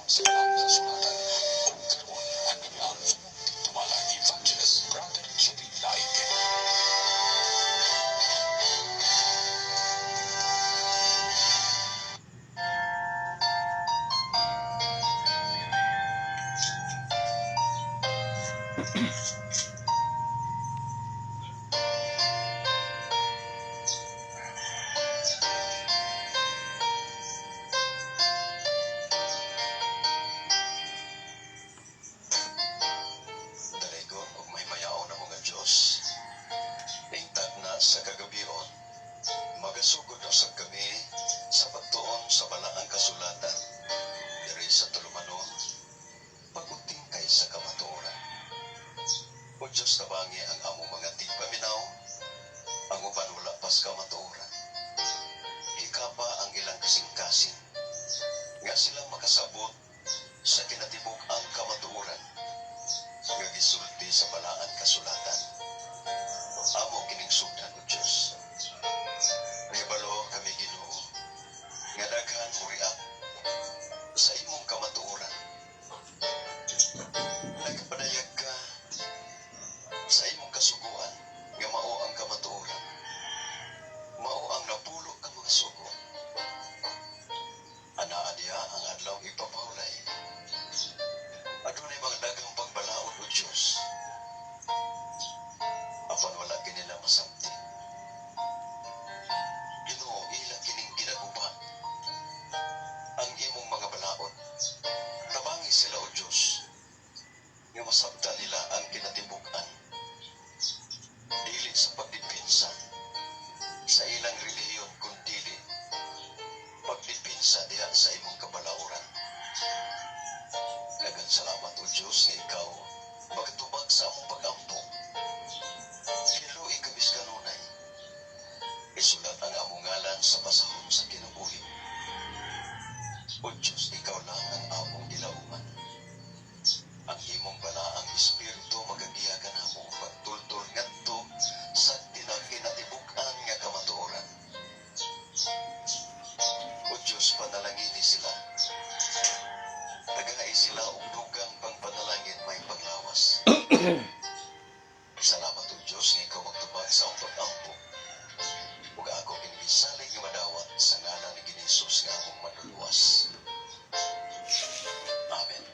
Sa balaang kasulatan ug karon ang inyong tumala, Evangelist Brother Jerry Laig. Dalaygon ug mahimayaon na mga Diyos, ingtag na sa kagabion, magasugod na usab kami sa pagtuon sa balaang kasulatan, diri sa tulumanon, pag-utingkay sa kamatuoran. O Diyos, tabangi ang among mga tigpaminaw, ang uban wala pas kamatuoran. Ikapa ang ilang kasing-kasing, nga sila makasabot sa kinatibuk-ang kamatuoran, nga gisulti sa balaan kasulatan. Amo kining sugdan, O Diyos. Nahibalo kami, Ginoo, nga daghan mo-react sa imong kamatuoran. Nagpadayag ka sa imong kasuguan nga mao ang kamatuoran. Mao ang napulo ka mga sugo. Anaa diha ang adlaw igpapahulay. Adunay mga daghang pagbalaod, O Diyos. Apan wala kinila masabti. Ginoo, ila kining ginaguba ang imong mga balaod. Tabangi sila, O Diyos, nga masabtan nila ang kinatibuk-an. Dili sa pagdepensa sa ilang relihiyon, kundili pagdepensa diha sa imong kabalauran. Daghang salamat, O Diyos, nga ikaw magatubag sa among pag-ampo. Hinlui kami sa kanunay. Isulat ang among ngalan sa basahon sa kinabuhi. O Diyos, ikaw lang ang among gilauman. Ang imong balaang espiritu magagiya kanamo pagtultol ngadto sa kinatibuk-an nga kamatuoran. O Diyos, panalangini sila. Tagai sila og dugang pangpanalangin may panglawas. Salamat, O Diyos, nga ikaw magtubag sa among pag-ampo. Ug ako kining gisalig nga madawat sa ngalan ni Jesus nga among manluluwas. Amen.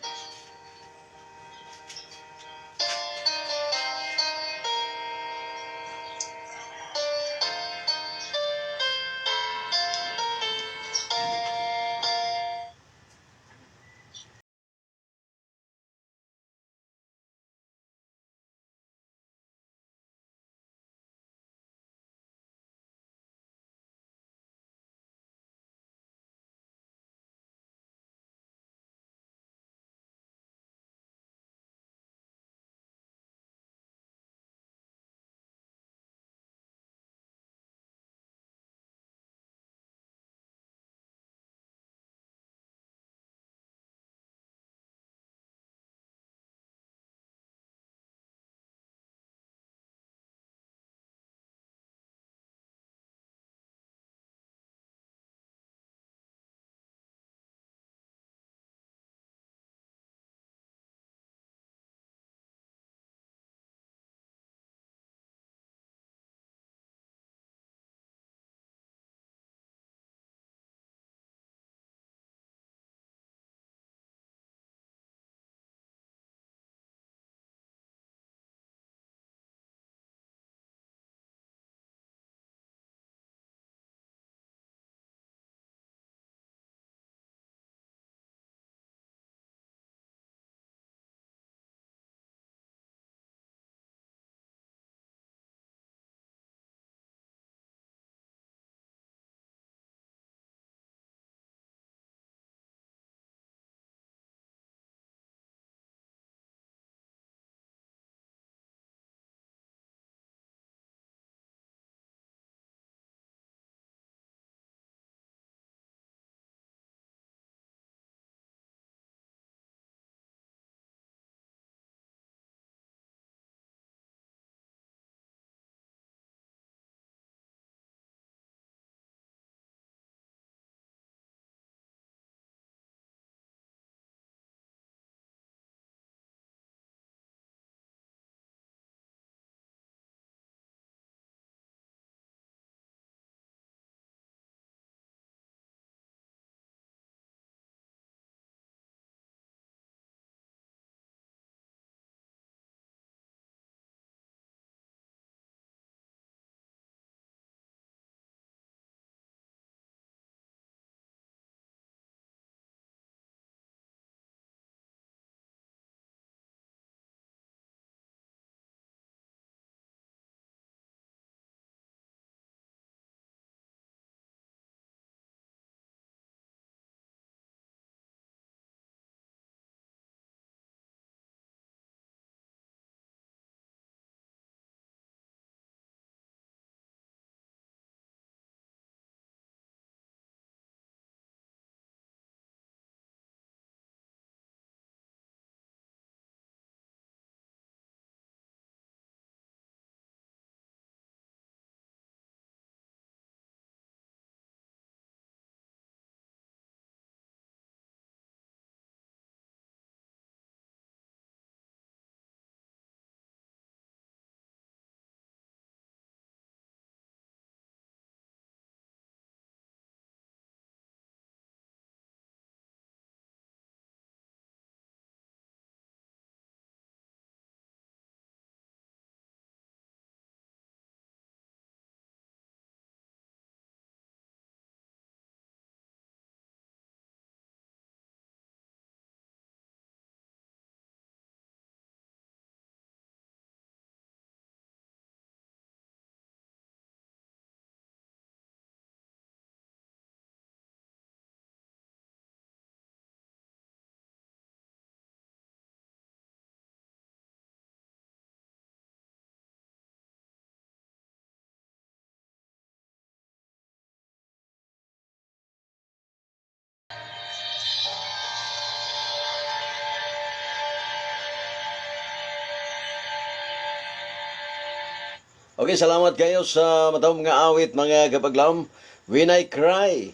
Okay, salamat kayo sa matawong mga awit, mga kapaglaom. When I Cry.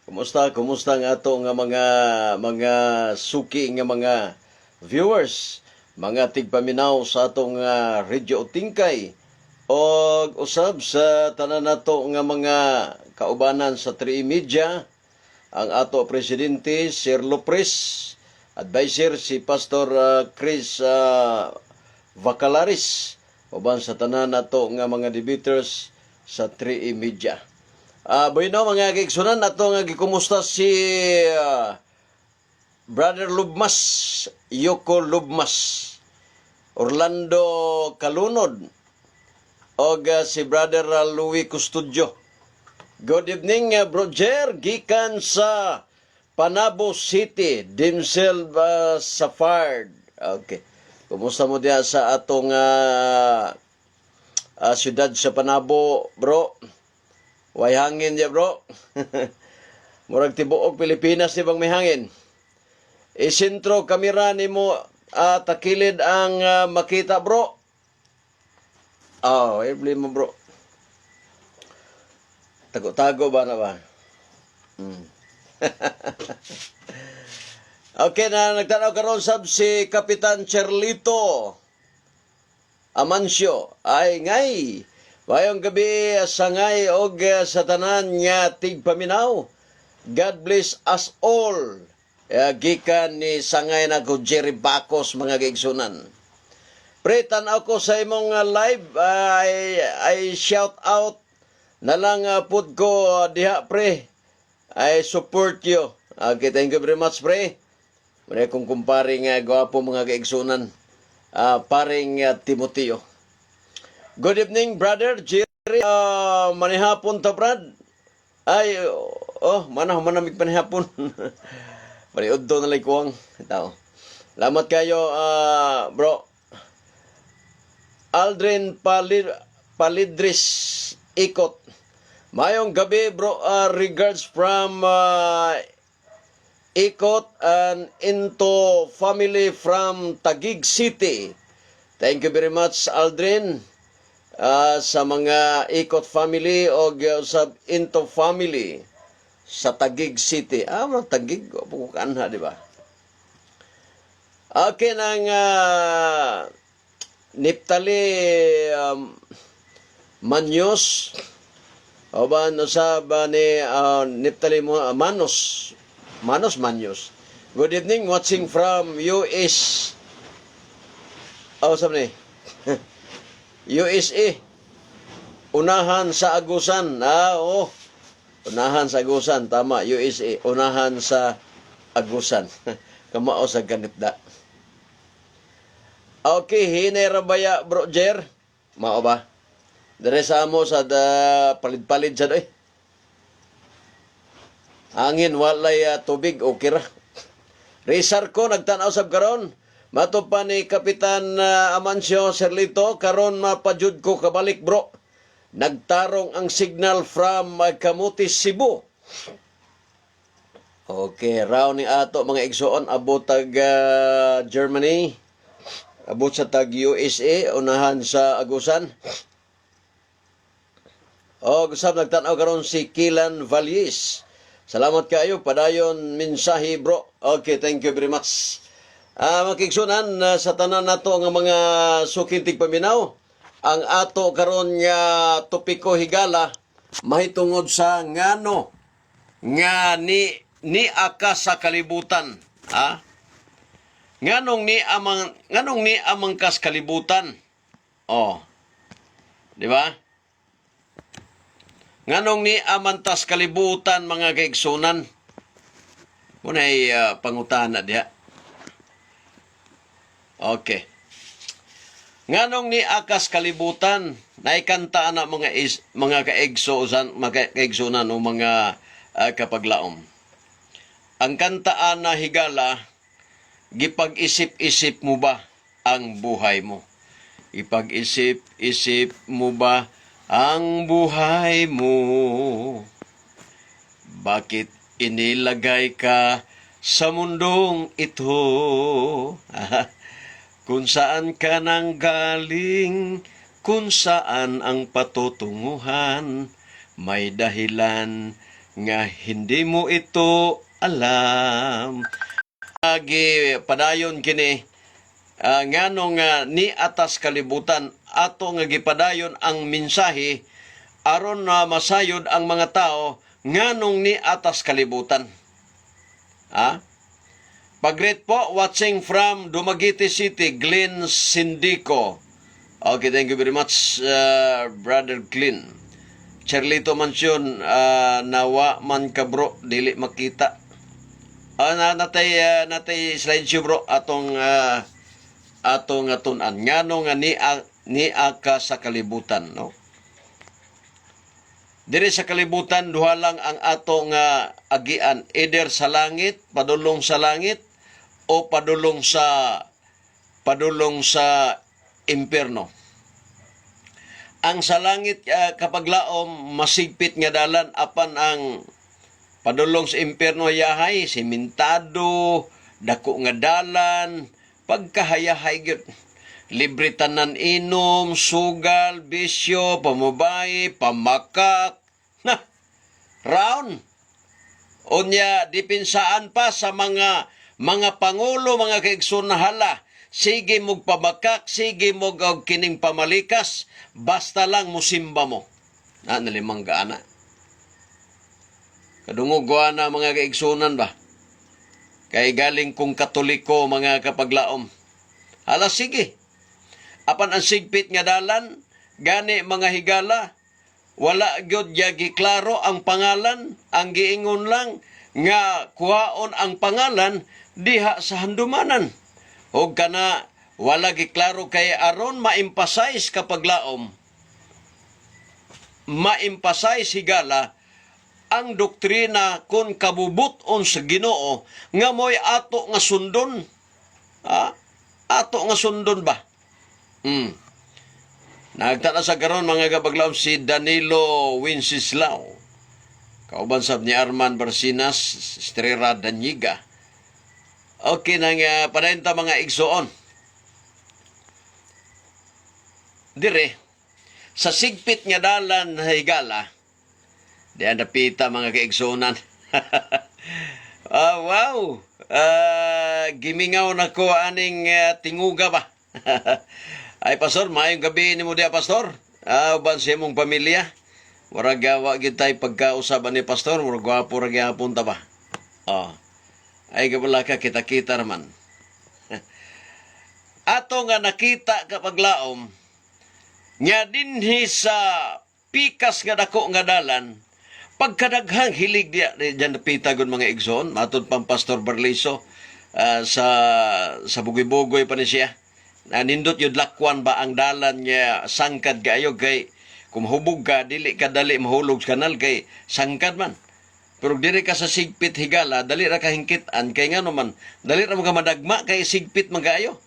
Kumusta, kumusta nga ato nga mga suki nga mga viewers, mga tigpaminaw sa atong Radio Tingkay og usab sa tanan nato nga mga kaubanan sa 3 Media, ang ato presidente Sir Lopres, advisor si Pastor Chris Vacalaris, uban sa tanan nato nga mga debaters sa 3 Media. Bueno, mga kaigsunan, ato nga gikumusta si Brother Lubmas, Yoko Lubmas, Orlando Kalunod, og si Brother Louis Custodio. Good evening, Bro Jer, gikan sa Panabo City, Dimsel Safard. Okay. Kumusta mo diya sa atong siyudad sa Panabo, bro? Way hangin diya, bro. Murag tibuok Pilipinas di bang may hangin? Isentro kamera nimo, takilid ang makita, bro. Oh, ay mo, bro. Tago-tago ba na ba? Okay na nagtanaw karon sab si Kapitan Cherlito Amancio. Ay ngay. Mayong gabi, sangay og sa tanan nga tigpaminaw. God bless us all. Gikan ni sangay na ko Jerry Bacos, mga kaigsunan. Pre, tanaw ko sa imong live, ay shout out na lang pud ko diha, pre. I support you. Okay, thank you very much, pre. Muna kong kumpare nga gwapo, mga kaigsunan. Paring Timoteo. Good evening, Brother Jerry. Manihapon ta, Brad. Ay, oh, mana manamig panihapon. Paniudto na lang kuwang. Tao. Salamat kayo, bro. Aldrin Palidris Ikot. Mayong gabi, bro. Regards from Ikot and into family from Taguig City. Thank you very much, Aldrin. Sa mga Ikot family o sa Into family sa Taguig City. Ah, mga Taguig, kanha, di ba? Okay, nang Niptali Manyos o ba no sa ba ni Niptali Manos Manos Manyos. Good evening, watching from US. Oh, sabi ni USA. Unahan sa Agusan. Ah, oh. Unahan sa Agusan, tama, USA. Unahan sa Agusan. Kamao sa ganitda. Okay, hinay ra baya, Bro Jer? Mao ba? Dire sa amo sa da, palid-palid sa doy. Hangin, walay tubig, okay ra. Rizar ko nagtanaw sab karon. Mato pa ni Kapitan Amancio Serlito, karon mapajud ko kabalik, bro. Nagtarong ang signal from Camotes, Cebu. Okay, raw ni ato mga igsoon abot tag Germany. Abot sa tag USA, unahan sa Agusan. O, usab nagtanaw karon si Kilan Valles. Salamat kayo, padayon mensahe, bro. Okay, thank you very much. Ah, mga kaigsunan, sa tanan nato nga mga suking tigpaminaw, ang ato karon nga topiko, higala, mahitungod sa ngano nga ni aka sa kalibutan. Ha? Nganong ni amang kas kalibutan? Oh. Di ba? Nganong ni amantas kalibutan, mga kaigsunan? Muna'y pangutana diha. Okay. Nganong ni akas kalibutan, naikanta na mga is, mga kaigsunan, mga kaigsunan o mga kapaglaom. Ang kantaan na, higala, "Gipag-isip-isip mo ba ang buhay mo?" Ipag-isip-isip mo ba ang buhay mo? Bakit inilagay ka sa mundong ito? Kung saan ka nang galing, kung Kung saan ang patutunguhan, may dahilan nga hindi mo ito alam. Agi padayon kini ngano nga ni atas kalibutan, ato nga gipadayon ang mensahe aron na masayod ang mga tao nganong ni atas kalibutan. Ha? Pag-greet po, watching from Dumaguete City, Glenn Sindico. Okay, thank you very much, Brother Glenn. Charlito Mansion, nawa man ka, bro, dili makita. Na natay slideshow, bro, atong tun-an. Ngano nga ni ka sa kalibutan, no? Diri sa kalibutan, duha lang ang ato nga agian, either sa langit, padulong sa langit o padulong sa impierno. Ang sa langit, kapag laom, masigpit nga dalan, apan ang padulong sa impierno, hayahay simentado, dako nga dalan, pagkahayahay gyud. Libre tanan, inom, sugal, bisyo, pamubay, pamakak. Na, round. Unya, dipensaan pa sa mga pangulo, mga kaigsoon na hala. Sige mog pamakak, sige mog og kining pamalikas, basta lang musimba mo. Na, nalimang gaana. Kadungog ko na, mga kaigsunan ba? Kay galing kong Katoliko, mga kapaglaom. Hala, sige. Apan ang sigpit nga dalan, gani mga higala, wala gyud ya giklaro ang pangalan, ang giingon lang nga kuhaon ang pangalan diha sa handumanan. Og kana wala giklaro kay aron ma-emphasize, kapaglaom, ma-emphasize, higala, ang doktrina kon kabubuton sa Ginoo nga mo'y ato nga sundon. Ha? Ato nga sundon ba? Nagtala sa karon, mga kapaglaom, si Danilo Wenceslao. Kauban sab ni Arman Barsinas, Estrera Daniga. Okay nang padayon ta, mga igsoon. Dire sa sigpit nga dalan, higala, di ang napita, mga kaigsunan. Ah, wow. Ah, gimingaw na ko aning tinguga ba. Ay, Pastor, maayong gabi nimo diya, Pastor. Ah, uban sa imong pamilya. Murag gawa gyud tay pagkausaban ni Pastor, murag gwapo ra gyapon ta ba. Oh. Ay gabala ka, kita-kita raman. Ato nga nakita, kapaglaom, nga dinhi sa pikas nga dako nga dalan, pagkadaghang hilig diya diyan napita gud, mga igsoon, matud pang Pastor Barliso, sa Bugoy-Bugoy pa ni siya. Nindot yun lakwan ba ang dalan niya, sangkad kaayo, kay kung mahubog ka, dili ka dali mahulog sa kanal kay sangkad man. Pero diri ka sa sigpit, higala, dali ra ka hingkitan kay ngano man, dali ra mo ka madagma kay sigpit man kaayo.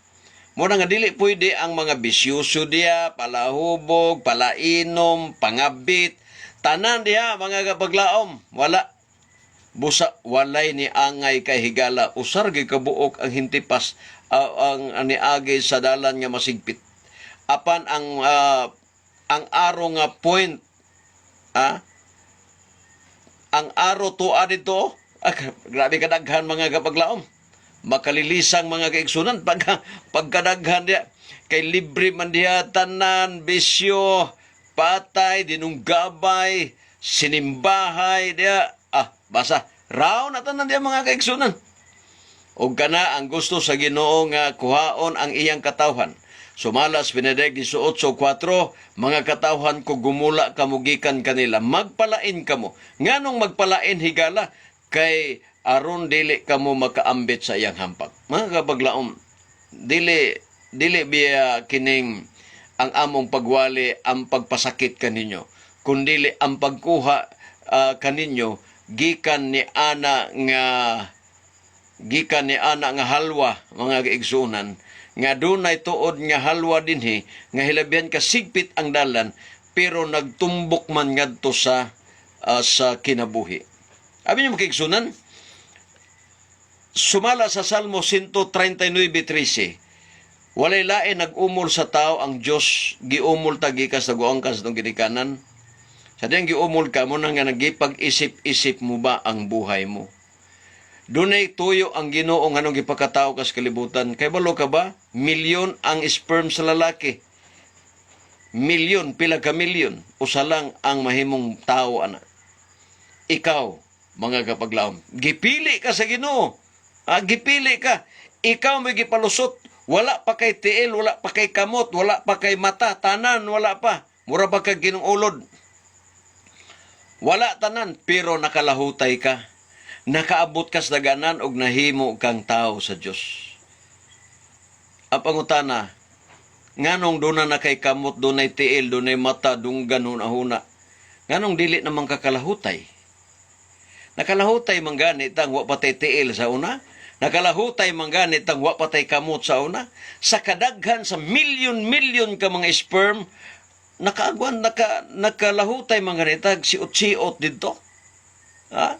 Muna nga dili pwede ang mga bisyoso diya, palahubog, palainom, pangabit, tanan diha, mga kapaglaom, wala. Busa walay ni angay kay higala, usar gyud kabuok ang hintipas ang niagi sa dalan nga masigpit. Apan ang aro nga point, ang aro tuwa dito, grabe kadaghan, mga kapaglaom. Makalilisang, mga kaigsunan, pagkadaghan diya. Kay libre man diha tanan, bisyo, patay, dinunggabay, sinimbahay diya. Ah, basta, raw na tanan diya, mga kaigsunan. Og kana ang gusto sa Ginoo nga kuhaon ang iyang katawhan. Sumalas Benedek 18:4, "Mga katawhan ko, gumula kamo gikan kanila, magpalain kamo." Nganong magpalain, higala? Kay aron dili kamo makaambit sa iyang hampak. Mga kapaglaom, dili dili biya kining ang among pagwali ang pagpasakit kaninyo, kundili ang pagkuha kaninyo gikan ni ana nga halwa, mga kaigsunan, nga dunay tuod nga halwa dinhi nga hilabihan ka sigpit ang dalan pero nagtumbok man ngadto sa kinabuhi. Abi niyo, mga kaigsunan, sumala sa Salmo 139:13, Walay lain nag-umol sa tao, ang Dios. Giumol ta gikas sa guangkan sa atong ginikanan. Sa diyang giumol ka mo na nga nagipag-isip-isip mo ba ang buhay mo? Dunay tuyo ang Ginoo nganong gipakatao ka sa kalibutan. Kay balo ka ba? Milyon ang sperm sa lalaki. Milyon, pila ka milyon. Usa lang ang mahimong tao ana. Ikaw, mga kapaglaom, gipili ka sa Ginoo. Ah, gipili ka. Ikaw may gipalusot. Wala pa kay tiil, wala pa kay kamot, wala pa kay mata, tanan, wala pa. Mura pa kag ginungulod. Wala tanan, pero nakalahutay ka. Nakaabot ka sa daganan og nahimo kang tao sa Dios. Ang pangutana, nganong duna na kay kamot, dunay tiil, dunay mata, dunggan, huna-huna? Nganong dili naman kakalahutay? Nakalahutay man gani tang wa patay tiil sa una. Nakalahutay man gani tang wa patay kamot sa una. Sa kadaghan sa milyon-milyon ka mga sperm, nakaagwan, nakalahutay man gani tag siot-siot didto. Ha?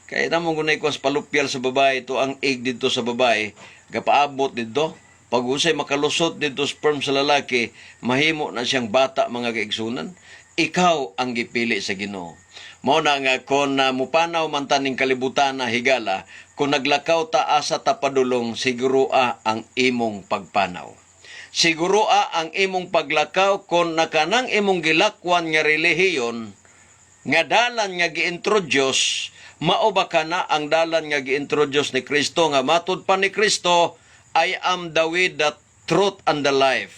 Kaya namo gunay ko sa palupyal sa babae, ito ang egg didto sa babae, gapaabot didto. Pag unsay makalusot didto sperm sa lalaki, mahimo na siyang bata, mga kaigsunan. Ikaw ang gipili sa Ginoo. Mao na nga kon mupanaw man taning kalibutan na higala, kung naglakaw ta asa ta padulong, siguro ang imong pagpanaw. Siguro ang imong paglakaw kon nakanang imong gilakwan nga relihiyon, nga dalan nga gi-introduce, mao ba kana ang dalan nga gi-introduce ni Kristo, nga matud pa ni Kristo, "I am the way, the truth, and the life.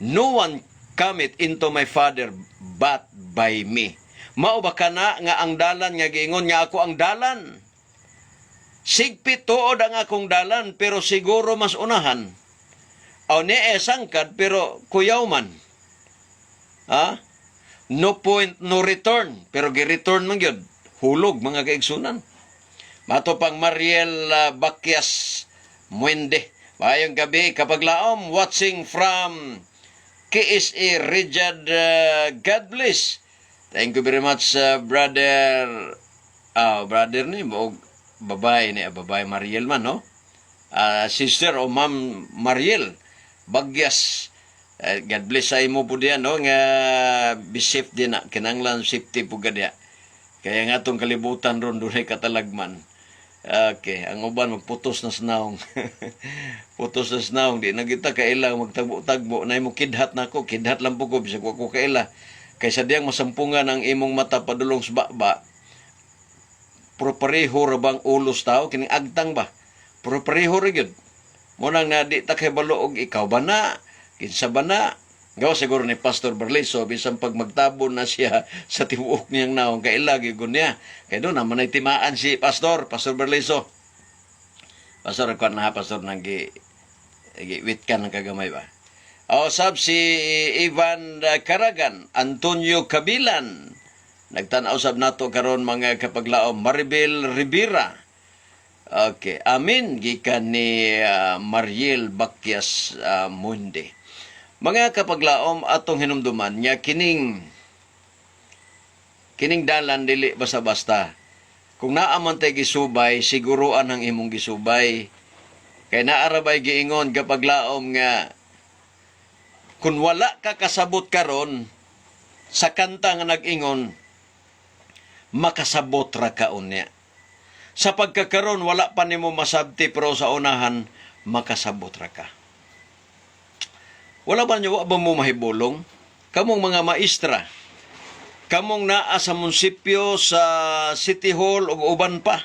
No one cometh into my Father but by me"? Mao ba kana nga ang dalan nga giingon nga ako ang dalan? Sigpit tuod ang akong dalan, pero siguro mas unahan. Aw ni e sangkad pero kuyaw man. Ha? No point, no return. Pero gi-return man gyud. Hulog, mga kaigsunan. Mato pang Mariel Bakyas Muende. Maayong gabi, kapaglaom, watching from KSA Riyadh. God bless. Thank you very much, brother. Ah, brother ni, o babae ni, babae Mariel man, no? Ah, sister o Ma'am Mariel Bagyas. Eh, God bless sa imo po diyan, no? Nga be safe din na. Kinanglan safety po ka diya. Kaya nga itong kalibutan ron dunay katalagman. Okay, ang uban magputos na sa naong. Putos na sa naong, di na kita kaila magtagbo-tagbo. Na imo kidhat na ako, kidhat lang po ko bisag wa ko kaila. Kaysa diyang masampungan ang imong mata padulong sa baba. Pero pareho ra bang ulos tao kining agtang ba? Pero pareho ra gyud. Mo nang na di ta kay balo og ikaw ba na, kinsa ba na. Gawa siguro ni Pastor Barliso, bisan pag magtabon na siya sa tibuok niyang naong, kaila gyud niya. Kay doon naman ay timaan si Pastor, Pastor Barliso. Pastor, kuan na ha, Pastor, nang gi wit ka ng kagamay ba? O, sab si Ivan Caragan, Antonio Cabilan. Nagtanaw sab nato karon, mga kapaglaom, Maribel Rivera. Okay, amin gikan ni Mariel Bakyas Munde. Mga kapaglaom, atong hinumduman nga kining dalan dili basta-basta. Kung naa man tay gisubay, siguruan ang imong gisubay. Kay naa ra bay giingon, kapaglaom, nga kung wala ka kasabot karon sa kanta nga nag-ingon, makasabot ra ka unya. Sa pagkakaron wala pa nimo masabti, pero sa unahan makasabot ra ka. Wala ba niyo, wa ba mo mahibulong? Kamong mga maestra, kamong naa sa munisipyo, sa City Hall ug uban pa.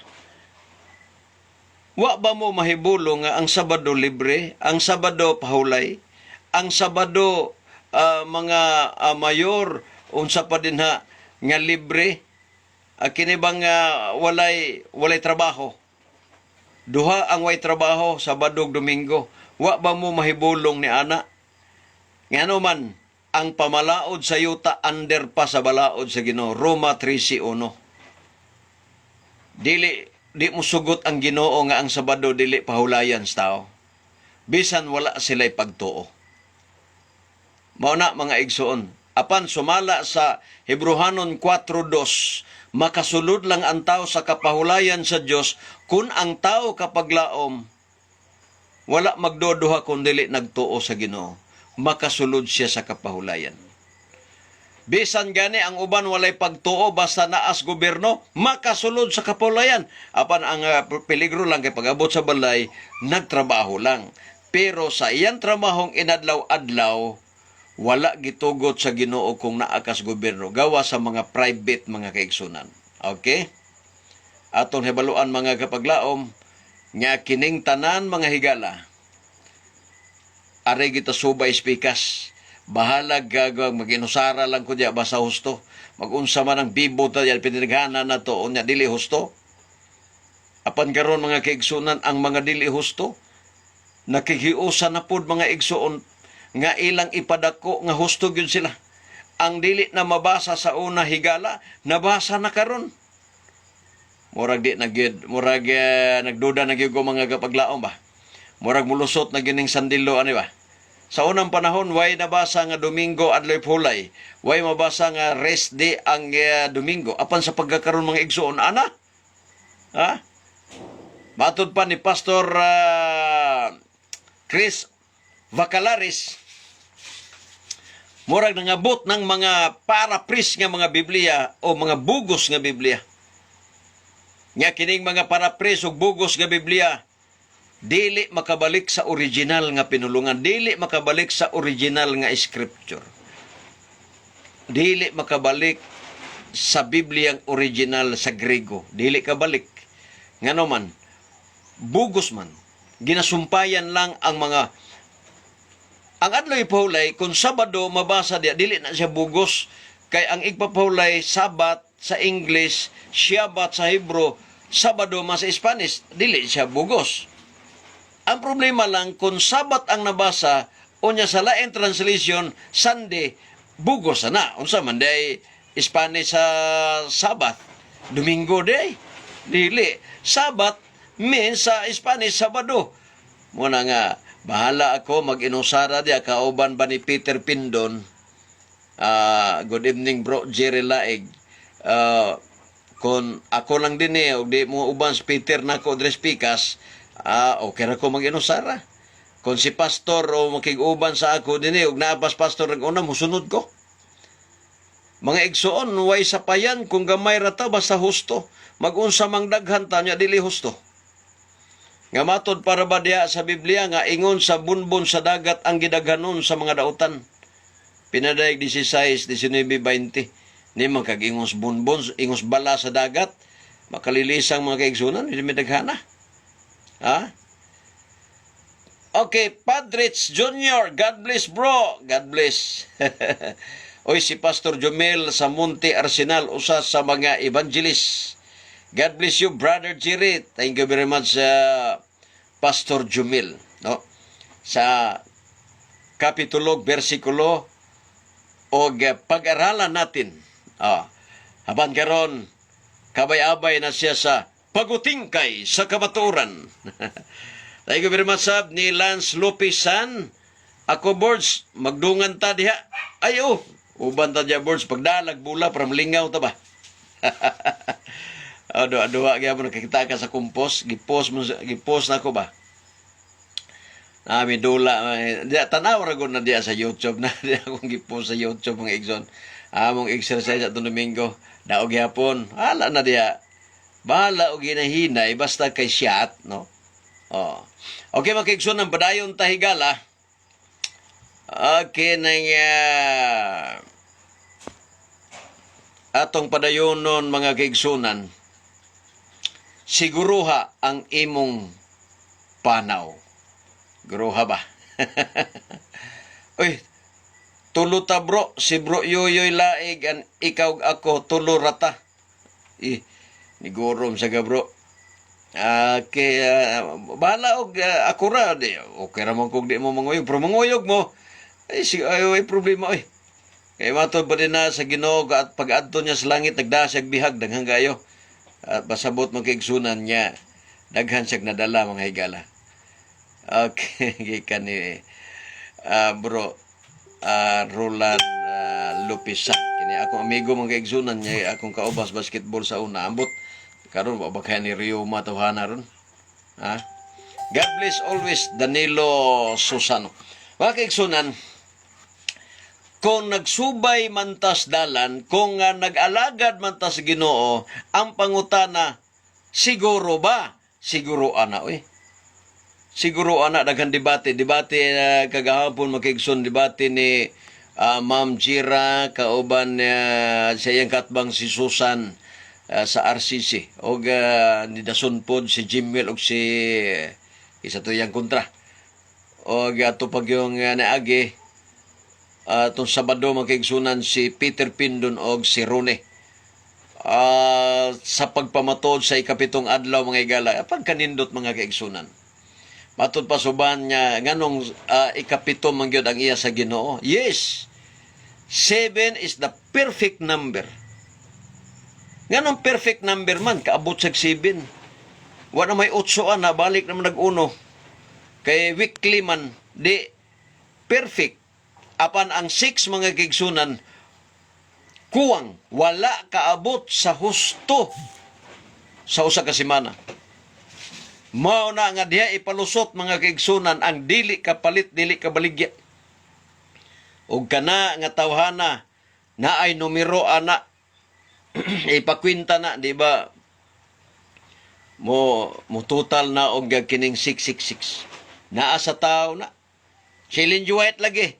Wa ba mo mahibulong nga ang Sabado libre, ang Sabado pahulay, ang Sabado mga mayor unsa pa din ha nga libre? Kini bang walay trabaho? Duha ang way trabaho, Sabado ug Domingo. Wa ba mo mahibulong ni ana? Ngano man ang pamalaod sa yuta under pa sa balaod sa Ginoo, Roma 13:1. Dili di mo sugot ang Ginoo nga ang Sabado dili pahulayan sa tao. Bisan wala sila'y pagtuo. Mao na, mga igsoon. Apan sumala sa Hebrohanon 4:2, makasulod lang ang tao sa kapahulayan sa Dios kung ang tao, kapaglaom, Wala magduduha kung dili nagtuo sa Ginoo. Makasulod siya sa kapahulayan. Bisan gani ang uban walay pagtuo, basta naas gobyerno, makasulod sa kapahulayan. Apan ang peligro lang kay pag-abot sa balay, nagtrabaho lang. Pero sa iyang trabahong inadlaw-adlaw, wala gitugot sa Ginoo kung naa kas gobyerno, gawa sa mga private, mga kaigsunan. Okay? Atong hibaluan, mga kapaglaom, nga kining tanan, mga higala, ari kita subay spikas. Bahala gagawag maginusara lang ko diya, basta husto. Magunsa man ang bibo ta diya, pinaghanan na to, unya dili husto. Apan karon, mga kaigsunan, ang mga dili husto, nakikiusa na pod, mga igsuon, nga ilang ipadako nga husto gyud sila. Ang dili na mabasa sa una, higala, nabasa na karon. Murag di na gyud, murag nagduda na gyud ko, mga kapaglaom ba. Murag mulusot na gining sandilo ani ba. Sa unang panahon, way nabasa nga Domingo adlaw hulay. Way mabasa nga rest day ang Domingo. Apan sa pagkakaroon, mga igsuon, ana? Ha? Matod pa ni Pastor Chris Vacalares, murag nangabot ng mga paraphrase nga mga Biblia o mga bugos nga Biblia. Nga kining mga paraphrase ug bugos nga Biblia dili makabalik sa original nga pinulungan, dili makabalik sa original nga scripture. Dili makabalik sa Bibliang original sa Grego, dili kabalik. Ngano man, bugos man, ginasumpayan lang ang mga ang adlaw ipahulay. Kung Sabado mabasa diya, dili na siya bugos kay ang igpapahulay, Sabat sa English, Shabbat sa Hebrew, Sabado man sa Spanish, dili siya bugos. Ang problema lang kung Sabat ang nabasa, unya sa lain translation Sunday, bugos na. Unsa man day Spanish sa Sabbath? Domingo day. Dili. Sabat means sa Spanish Sabado. Muna nga bahala ako mag-inusara diya kauban ba ni Peter Pindon. Ah, good evening, Bro Jerry Laig. Ah, kung ako lang din eh, og di mo uban si Peter nako dres pikas, ah, okay ra ko mag-inusara. Kung si pastor o makig-uban sa ako din eh, og naapas pastor ang una, musunod ko. Mga igsoon, way sapayan kung gamay ra ta, basta husto. Magunsa mang daghan ta nya dili husto. Nga matod para ba diha sa Biblia nga ingon sa bunbon sa dagat ang gidaghanon sa mga dautan. Pinadayag 16, 19, 20. Ni man kag ingos bunbon, ingos bala sa dagat, makalilisang, mga kaigsunan, hindi may daghana. Ha? Okay, Padrich Jr., God bless, bro. God bless. Oy, si Pastor Jomel sa Monte Arsenal, usa sa mga evangelist. God bless you, Brother Jerry. Thank you very much, Pastor Jomel. No? Sa kapitulo, versikulo, o pag-aralan natin. Ah, haban karon, kabay-abay na siya sa pagutingkay sa kamatuoran. Thank you very much, sab ni Lance Lopez San. Ako, boards, magdungan ta diha. Ay, oh, uban ta diha, boards, pagdalag bula, para malingaw ta ba? Oh, duha duha gyapon nakikita ka sa kumpos, gipost mo, gipost na ko ba? Nami dula, eh, diya tanaw ra gud na diya sa YouTube na diya akong gipost sa YouTube, mga igsoon. Among exercise atong Domingo, daog gyapon. Hala na diya. Bahala og hinahinay basta kay shot, no? Oh. Okay, mga kaigsoon, ang padayon ta, higala. Okay, nang atong padayonon, mga kaigsunan, siguruha ang imong panaw. Guruha ba? Uy, tulo ta, bro, si Bro Yoyoy Laig an ikaw ako, tulo rata. Eh, nigurom sa ka, bro. Okay, bahala og ako ra di. Okay ra man kung di mo manguyog, pero manguyog mo. Ay, si ay, ay problema oy. Kay matod pa din na sa Ginoo at pag-adto niya sa langit, nagda siya bihag daghan kayo. At pasabot mo kaigsunan niya, daghan siya nadala, mga higala. Okay, gikan ni bro Roland Lopez. Kini akong amigo, mga kaigsunan niya, akong kaubas basketball sa una. Ambot karon wa ba kaya ni Rio matawhana ron? Ha? God bless always, Danilo Susano. Mga kaigsunan, kung nagsubay man tas dalan, kung nag-alagad man tas Ginoo, ang pangutana, siguro ba? Siguro ana, oy. Siguro ana, daghan debate, debate kagahapon, makigson, debate ni Ma'am Jira kauban sa iyang katbang si Susan sa RCC og nidason pod si Jimwell og si isa to iyang kontra og ato pag yung naagi atong Sabado, makigsunan, si Peter Pindon og si Rone sa pagpamatod sa ikapitong adlaw, mga igala. Pagkanindot, mga kaigsunan, matud pa suban nga nganong ikapito man gyud ang iya sa Ginoo. Yes, 7 is the perfect number. Nganong perfect number man? Kaabot sa 7, wa na may 8 ana, balik naman nag-uno kay weekly man di perfect. Apan ang 6, mga kaigsunan, kuwang, wala kaabot sa husto sa usa ka semana. Mao na nga diha ipalusot, mga kaigsunan, ang dili kapalit, dili kabaligya. Ug kana nga tawhana na ay numero ana, ipakwinta na, di ba? Mo total na og kining 666. Naa sa tao na. Challenge White lagi.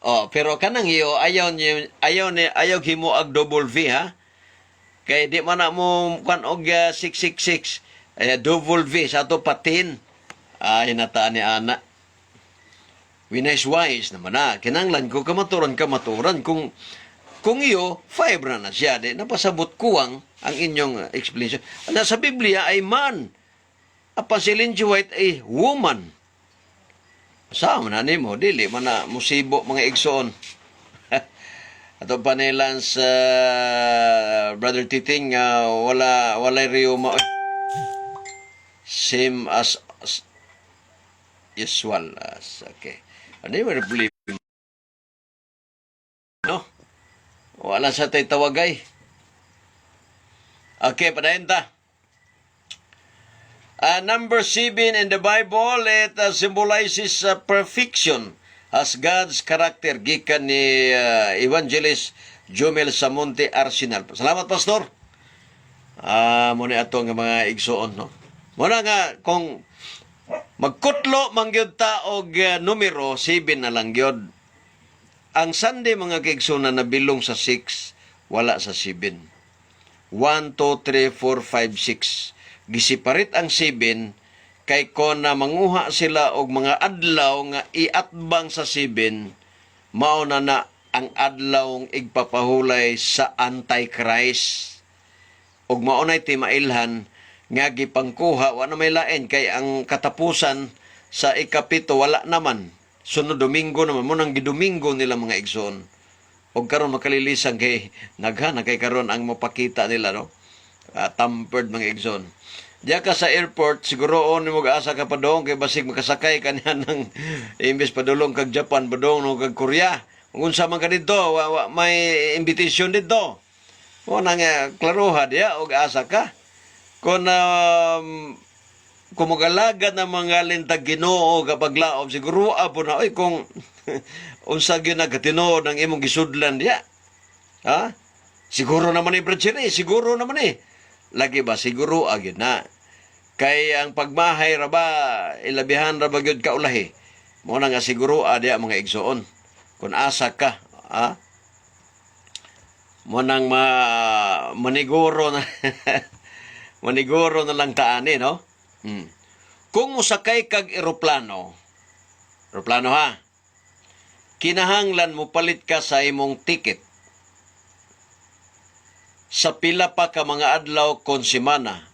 Oh, pero kanang iyo ayaw niyo, ayaw ni, ayaw himo og double V ha. Kay di man na mo kan og 666 ay double V sa ato patin. Ay nataan ni ana. Wise wise naman na. Kinanglan ko kamaturan kamaturan kung iyo 5 ra na siya, di napasabot kuwang ang inyong explanation. Nasa Biblia ay man. Apan si Ellen G. White ay woman. Sa man na nimo, dili man na musibo, mga igsoon. Ato pa ni Lance, Brother Titing, wala wala Rio ma same as usual as okay. Ano yung problema? No? Wala sa tay tawagay. Okay, padayon ta. Number 7 in the Bible, it symbolizes perfection as God's character, gikan ni Evangelist Jomel Samonte Arsenal. Salamat, Pastor. Ah, mo ni ato nga mga igsoon, no. Muna nga kung magkutlo man gyud ta og numero, 7 na lang gyud. Ang Sunday, mga kaigsoon, na nabilong sa 6, wala sa 7. 1, 2, 3, 4, 5, 6. Gisiparit ang 7 kay kon na manguha sila og mga adlaw nga iatbang sa 7, mao na na ang adlaw igpapahulay sa Antichrist. Ug mao nay timailhan nga gipangkuha, wa na may lain kay ang katapusan sa 7 wala naman. Sunod Domingo naman mo nang gidomingo nila, mga igsoon. Og karon makalilisan kay nagha na kay karon ang mapakita nila, no. Tampered, mga igsoon. Diya ka sa airport, siguro on mo asa ka padong kay basig makasakay ka niya ng imbes padulong kag Japan, padulong no kag Korea. Kung unsa man ka didto, wa may invitation didto. Mo na nga klaroha diya og asa ka. Kung kung magalagad ng mga lintag Ginoo kapag laom, siguro po na oy kung unsa gyud nagkatinuod ang imong gisudlan diya. Ha? Siguro naman eh, Brad Siri, siguro naman eh. Lagi ba, siguro agad na. Kay ang pagmahay ra ba, ilabihan ra ba gyud ka ulahi. Mo na nga siguro diya, mga igsoon. Kung asa ka, ha? Mo nang ma maniguro na maniguro na lang taani, no? Kung musakay kag eroplano, eroplano ha, kinahanglan mo palit ka sa imong ticket sa pila pa ka mga adlaw kon semana.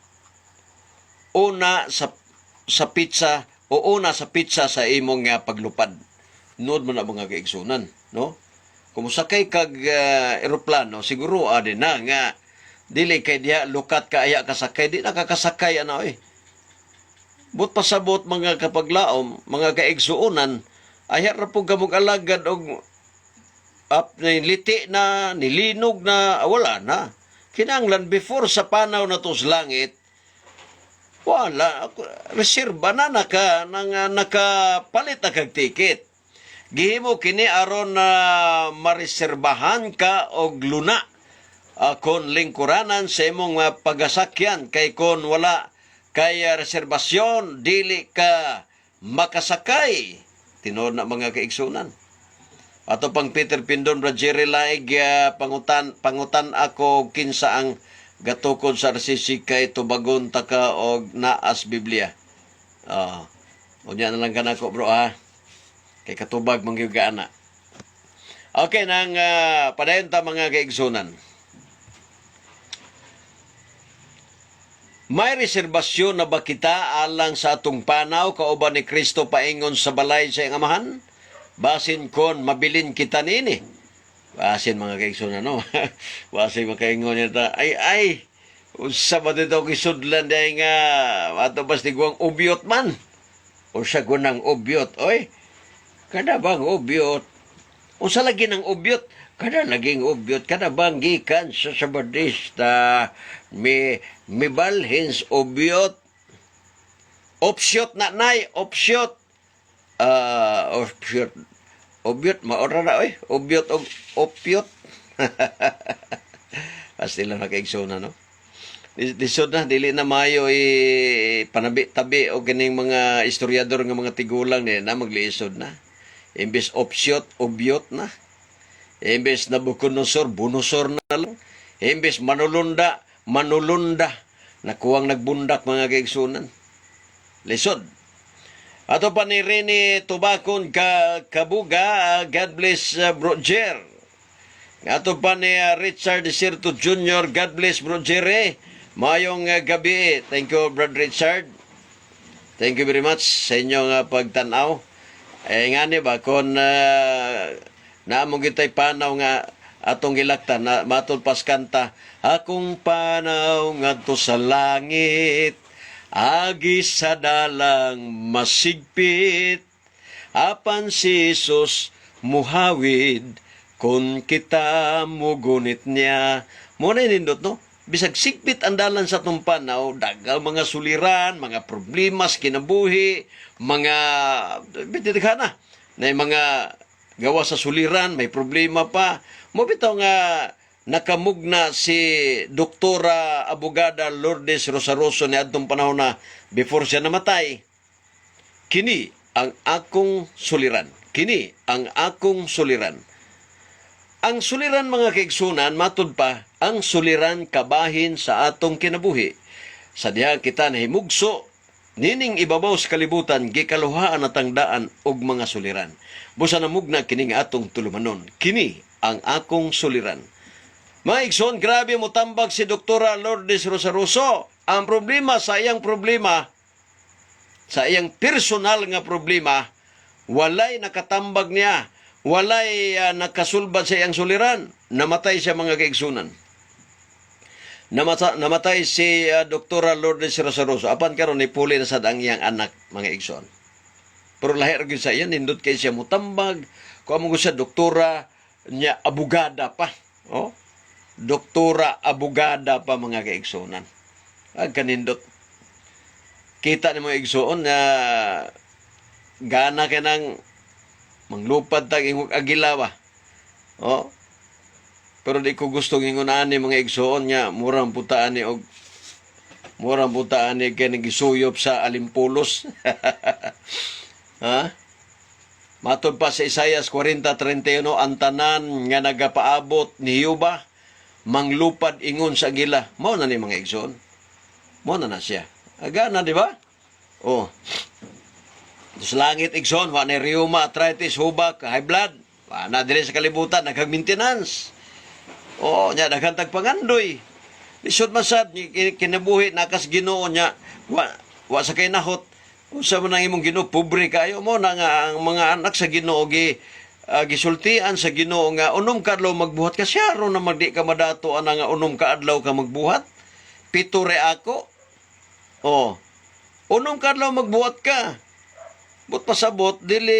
Una sa petsa o una sa petsa sa imong nga paglupad. Nood mo na, mga kaigsunan, no? Kung musakay kag eroplano, siguro adi na nga dili kay diha lukat ka aya kasakay, di na kakasakay ana oy. But pasabot, mga kapaglaom, mga kaigsuonan, ayha ra pud ka alagad og up liti na, nilinog na, wala na. Kinanglan before sa panaw na to sa langit, Wala, reserba na nakapalit na kag ticket. Gihimo kini aron na mareserbahan ka og luna kon lingkuranan sa imong pagasakyan, kay kon wala kay reserbasyon, dili ka makasakay. Tinuod na, mga kaigsunan. Ato pang Peter Pindon, Brad Jerry Laig, pangutan ako kinsa ang gatukod sa RCC kay tubagon taka og naas Biblia. Unya na lang kanako, bro, ha. Kay katubag man gyud ka ana. Okay nang padayon ta, mga kaigsunan. May reserbasyon na ba kita alang sa atong panaw kauban ni Kristo paingon sa balay sa iyang amahan? Basin kon mabilin kita nini. Basin, mga kaigsunan, no? Basin makaingon niya ta. Ay, ay! Unsa ba dito kisudlan dahil nga ato bas tiguang ubyot man? Unsa gunang ubyot, oy? Kada bang ubyot? Unsa lagi ng ubyot? Kada laging ubyot, kada bang gikan sa Sabadista, mibalhin sa ubyot? Opsyot na nay, opsyot. Ah, opsyot. Ubyot, maora na, oy. Ubyot og opyot. Pasti lang nakaigsoon no? Lisod na, dili na maayo i panabi-tabi o kining mga istoryador nga mga tigulang ni na maglisod na. Imbes opsyot, ubyot na. Imbes Nabucodonosor, bunosor na lang. Imbes manulunda, manulunda. Nakuwang nagbundak, mga kaigsunan. Lisod. Ato pa ni Rene Tubakon ka Kabuga, God bless, Bro Jer. Ato pa ni Richard Desierto Jr., God bless, Bro Jerry. Mayong gabi. Thank you, Brad Richard. Thank you very much sa inyong pagtanaw. Eh nga ni ba kon naamong gitay panaw nga atong gilaktan na matod pas kanta, "Akong panaw ngadto sa langit, agi sa dalang masigpit, apan si Jesus muhawid kung kita mugunit niya." Mo na nindot, no? Bisag sigpit ang dalan sa atong panaw, daghang mga suliran, mga problema sa kinabuhi, mga bitidaghan na. Na yung mga gawa sa suliran, may problema pa. Mo bitaw nga nakamugna si Doktora Abogada Lourdes Rosaroso ni adtong panahon na before siya namatay. "Kini ang akong suliran. Kini ang akong suliran." Ang suliran, mga kaigsunan, matud pa, ang suliran kabahin sa atong kinabuhi. Sa diha kita nahimugso, nining ibabaw sa kalibutan, gikaluhaan atang daan og mga suliran. Busa namugna kining atong tulumanon. "Kini ang akong suliran." Mga igsoon, grabe mo tambag si Doktora Lourdes Rosaroso. Ang problema sa iyang problema, sa iyang personal nga problema, walay nakatambag niya, walay nakasulbad sa iyang suliran. Namatay siya, mga kaigsunan. Namatay si Doktora Lourdes Rosaroso. Apan karon nipuli na sad ang iyang anak, mga igsoon. Pero lahi ra gyud sa iya, nindot kay siya mutambag. Kung amo siya doktora niya, abogada pa. Oh? Doktora abogada pa, mga kaigsunan. Ag kanindot. Kita ni mga igsoon na gana ka nang manglupad tag ingog agila ba. Oh. Pero di ko gusto ingon ani, mga igsoon, nga murang putaan ni og murang putaan ni kay nagisuyop sa alimpulos. Ha? Matod pa sa Isaias 40:31, ang tanan nga nagapaabot ni Jehova manglupad ingon sa agila. Mao na ni, mga igsoon. Mao na na siya. Agana, di ba? Oh. Sa langit, igsoon, wa na rheuma, arthritis, hubak, high blood. Wa na diri sa kalibutan, daghang maintenance. Oo, nya daghan tag pangandoy. Lisod man sad kinabuhi nakas Ginoo nya wa sa kay nahot. Unsa man ang imong Ginoo, pobre kayo mo na nga ang mga anak sa Ginoo gisultian sa Ginoo nga 6 ka adlaw magbuhat ka siya ron na magdi ka madato ana nga 6 ka adlaw ka magbuhat. 7 re ako. Oh. 6 ka adlaw magbuhat ka. But pasabot, dili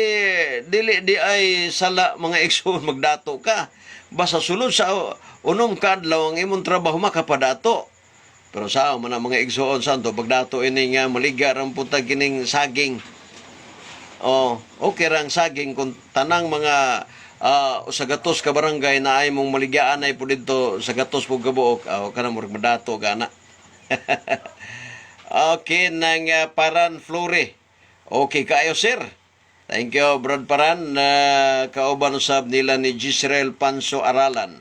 dili di ay sala, mga igsoon, magdato ka. Basta sulod sa 6 ka adlaw ang imong trabaho makapadato. Pero sa man ang mga igsoon santo pagdato ini nga maliga ra punta kining saging. Oh, okay ra ang saging kung tanang mga sa gatos ka barangay na ay mong maligyaan ay po dito sa gatos po kabuok, kana murag madato gana. Okay, nang Paran Flore. Okay kaayo, sir. Thank you, Brad Paran. Kauban usab nila ni Gisrael Panso Aralan.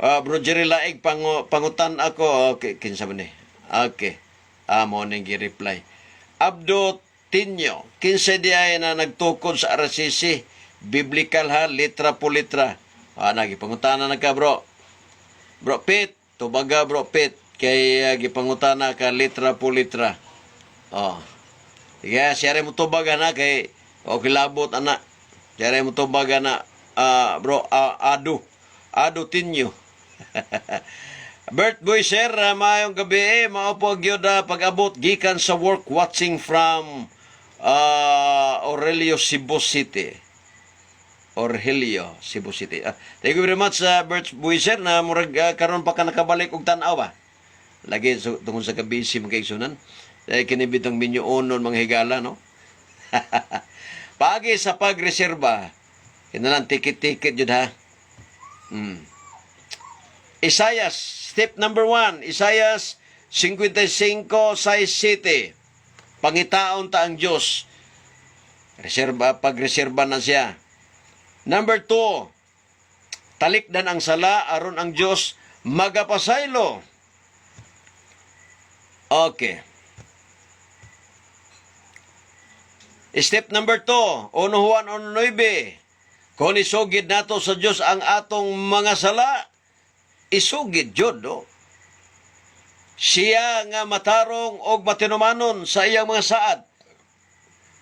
Bro Jerry Laig, pangutan ako. Okay, kinsa man ni? Okay. Mo ning gi-reply. Abdo Tinyo, kinsa di ay na nagtukod sa RCC? Biblical ha, litra po litra. Nagipangutana na ka, bro. Bro Pete, tubaga, Bro Pete, kay gipangutana ka litra po litra. Oh. Sige, share mo tubag ana kay okay labot ana. Share mo tubag ana, bro Ado. Ado Tinyo. Bert Boy sir, maayong gabi eh. Mao po gyud pag-abot gikan sa work, watching from Aurelio, Cebu City. Orhelio, Cebu City. Thank you very much, Bert Boy sir, na murag karon pa ka nakabalik og tan-aw ba. Lagi so, tungod sa kabisi mga kaigsunan. Eh, kini bitong minyo-onon, mga higala, no? Paagi sa pagreserba. Kinalang ticket-ticket yun ha. Isayas, step number 1, Isayas 55:6-7. Pangitaon ta ang Diyos. Reserba, pagreserba na siya. Number 2, talikdan ang sala aron ang Diyos magapasaylo. Okay. Step number 2, 1 Juan 1:9. Kung isugid nato sa Diyos ang atong mga sala, isugid jud, no? Siya nga matarong og matinumanon sa iyang mga saad,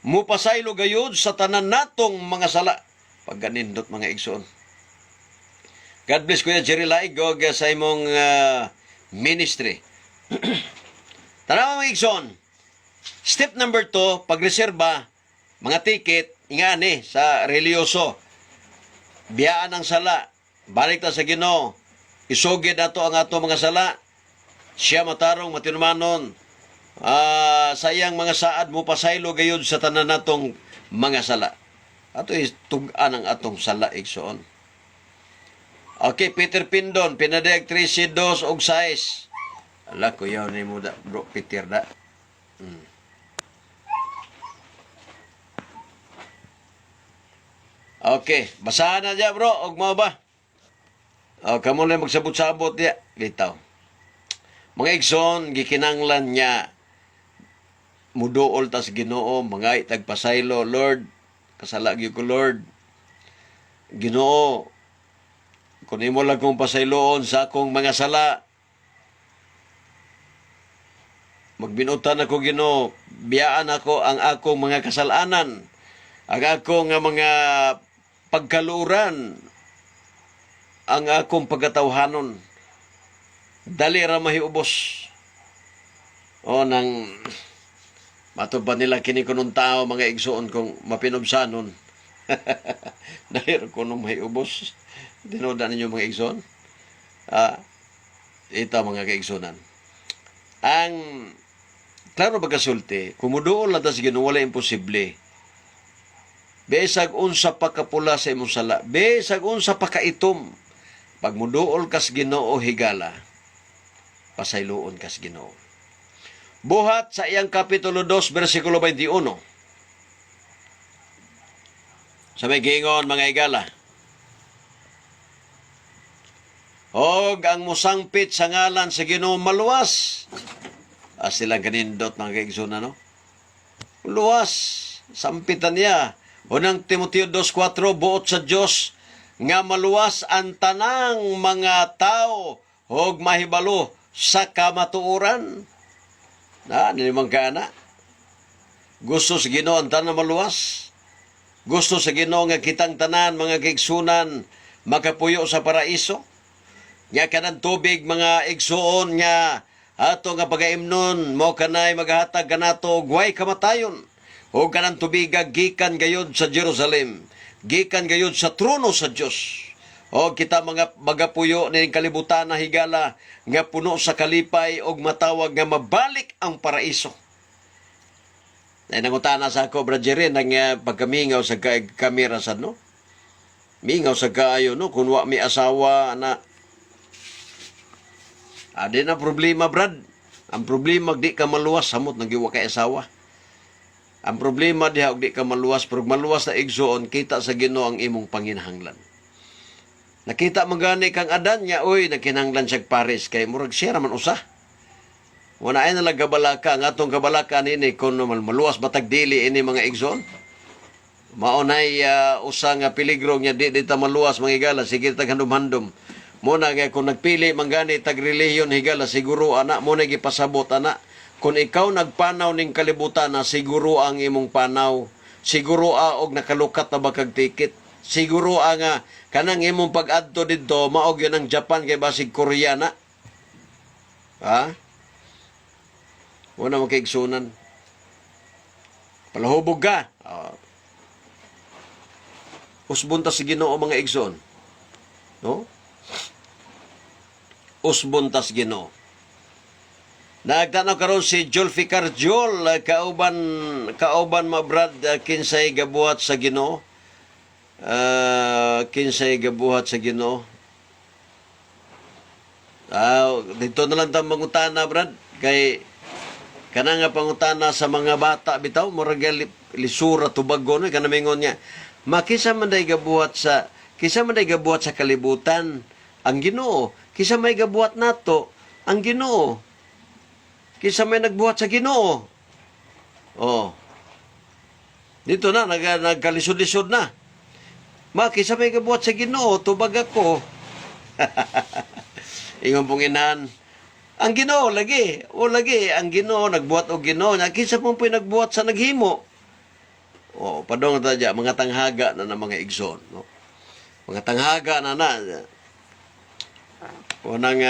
mupasaylo gayud sa tanan natong mga sala. Pagganindot, mga igsoon. God bless, Kuya Jerry Laigog, sa imong ministry. Tanawa, mga igsoon. Step number 2, pagreserba, mga ticket, ingani sa religyoso. Biyaan ang sala. Balik ta sa Ginoo. Isugid nato ang ato mga sala. Siya matarong matinumanon. Sa iyang mga saad mo pasaylo gayud sa tanan natong mga sala. Ato is tug-an ang atong sala, igsoon. Okay, Peter Pindon, pinadayag 13:2 og 6. Ala, kuyaw ni mo da, bro, Peter da. Okay, basahan na diya, bro, og mao ba? Oh, kamo na magsabot-sabot diya. Bitaw. Mga igsoon, gikinanglan niya muduol tas Ginoo, mga itagpasaylo, "Lord, kasala gyud ko, Lord. Ginoo, kung imo lang kong pasayloon sa akong mga sala, magbinutan ako, Ginoo, biyaan ako ang akong mga kasalanan, ang akong nga mga pagkaluran, ang akong pagkatawhanon. Dali ra mahiubos." O nang mato pa nila kini kunong tao, mga igsoon, kung mapinubsanon. Dali ra kunong mahiubos. Tinuod ninyo, mga igsoon. Ito, mga kaigsunan. Ang klaro pagkasulti, kumuduol na tas Ginoo, wala imposible. Besag unsa pa kapula sa imong sala, besag unsa pa kaitom, pag muduol kas Ginoo, higala, pasayloon kas Ginoo. Buhat sa iyang kapitulo 2 bersikulo 21. Sa may giingon, mga higala, "Og ang musangpit sa ngalan sa Ginoo maluwas." As silang kanindot, mga kaigsoon, no? Luwas. Sampitan niya. Unang Timoteo 2:4, buot sa Dios nga maluwas ang tanang mga tao og mahibalo sa kamatuoran. Na, nilimang kana. Gusto sa Ginoo ang tanan maluwas. Gusto sa Ginoo nga kitang tanan, mga kaigsunan, makapuyo sa paraiso. Nga kanang tubig, mga igsuon, nga ato nga pagaimnon mo kanay maghatag kanato og way kamatayon. O kanang tubiga gikan gayud sa Jerusalem, gikan gayud sa trono sa Dios. O kita mga magapuyo ning kalibutan na, higala, nga puno sa kalipay og matawag nga mabalik ang paraiso. Ay nangutana sa ako, Brad Jerry, nang pagkamingaw sa kamera sa, no? Mingaw sa kaayo, no? Kung wa mi asawa na. Adi na problema, Brad. Ang problema, di ka maluwas, samot nang wa kay asawa. Ang problema diha og di ka maluwas, pero maluwas na, igsoon, kita sa Ginoo ang imong panginahanglan. Nakita man gani kang Adan nga, oy, nagkinahanglan siya pares kay murag siya raman usa. Wala ay nalang kabalaka, ang atong kabalaka nini kung maluwas batag dili ini, mga igsoon. Mao nay usa nga peligro nga di ta maluwas, mga higala, sige tag handom-handom. Mo na nga kung nagpili man gani tag relihiyon, higala, siguro ana mo na gipasabot ana. Kung ikaw nagpanaw ning kalibutan na, siguro ang imong panaw. Siguro a og nakalukat na ba kag ticket. Siguro a nga kanang imong pag-adto didto mao gyud ang Japan kay basig Korea na. Ha? Wala mo kaigsunan. Palahubog ka. Ah. Usbon ta sa Ginoo, mga igsoon. No? Usbon ta sa Ginoo. Nagtanaw karon si Julfikar Jol, kauban kauban ma, Brad, kinsay gabuhat sa Ginoo. Kinsay gabuhat sa Ginoo. Ah, dito na lang ta mangutana, Brad, kay kana nga pangutana sa mga bata bitaw murag lisura tubagon, no, kana mingon niya. Ma, kinsa man day gabuhat sa kalibutan? Ang Ginoo. Kinsa may gabuhat nato? Ang Ginoo. Kinsa may nagbuhat sa Ginoo? Oh. Dito na nagkalisod-lisod na. Ma, kinsa may gabuhat sa Ginoo? Tubag ako. Ingon pong inahan. Ang Ginoo lagi. O lagi ang Ginoo nagbuhat og Ginoo. Nya kinsa pong po'y nagbuhat sa naghimo? O padong ta dya, mga tanghaga na ng mga igsoon, no? Mga tanghaga na na. O nang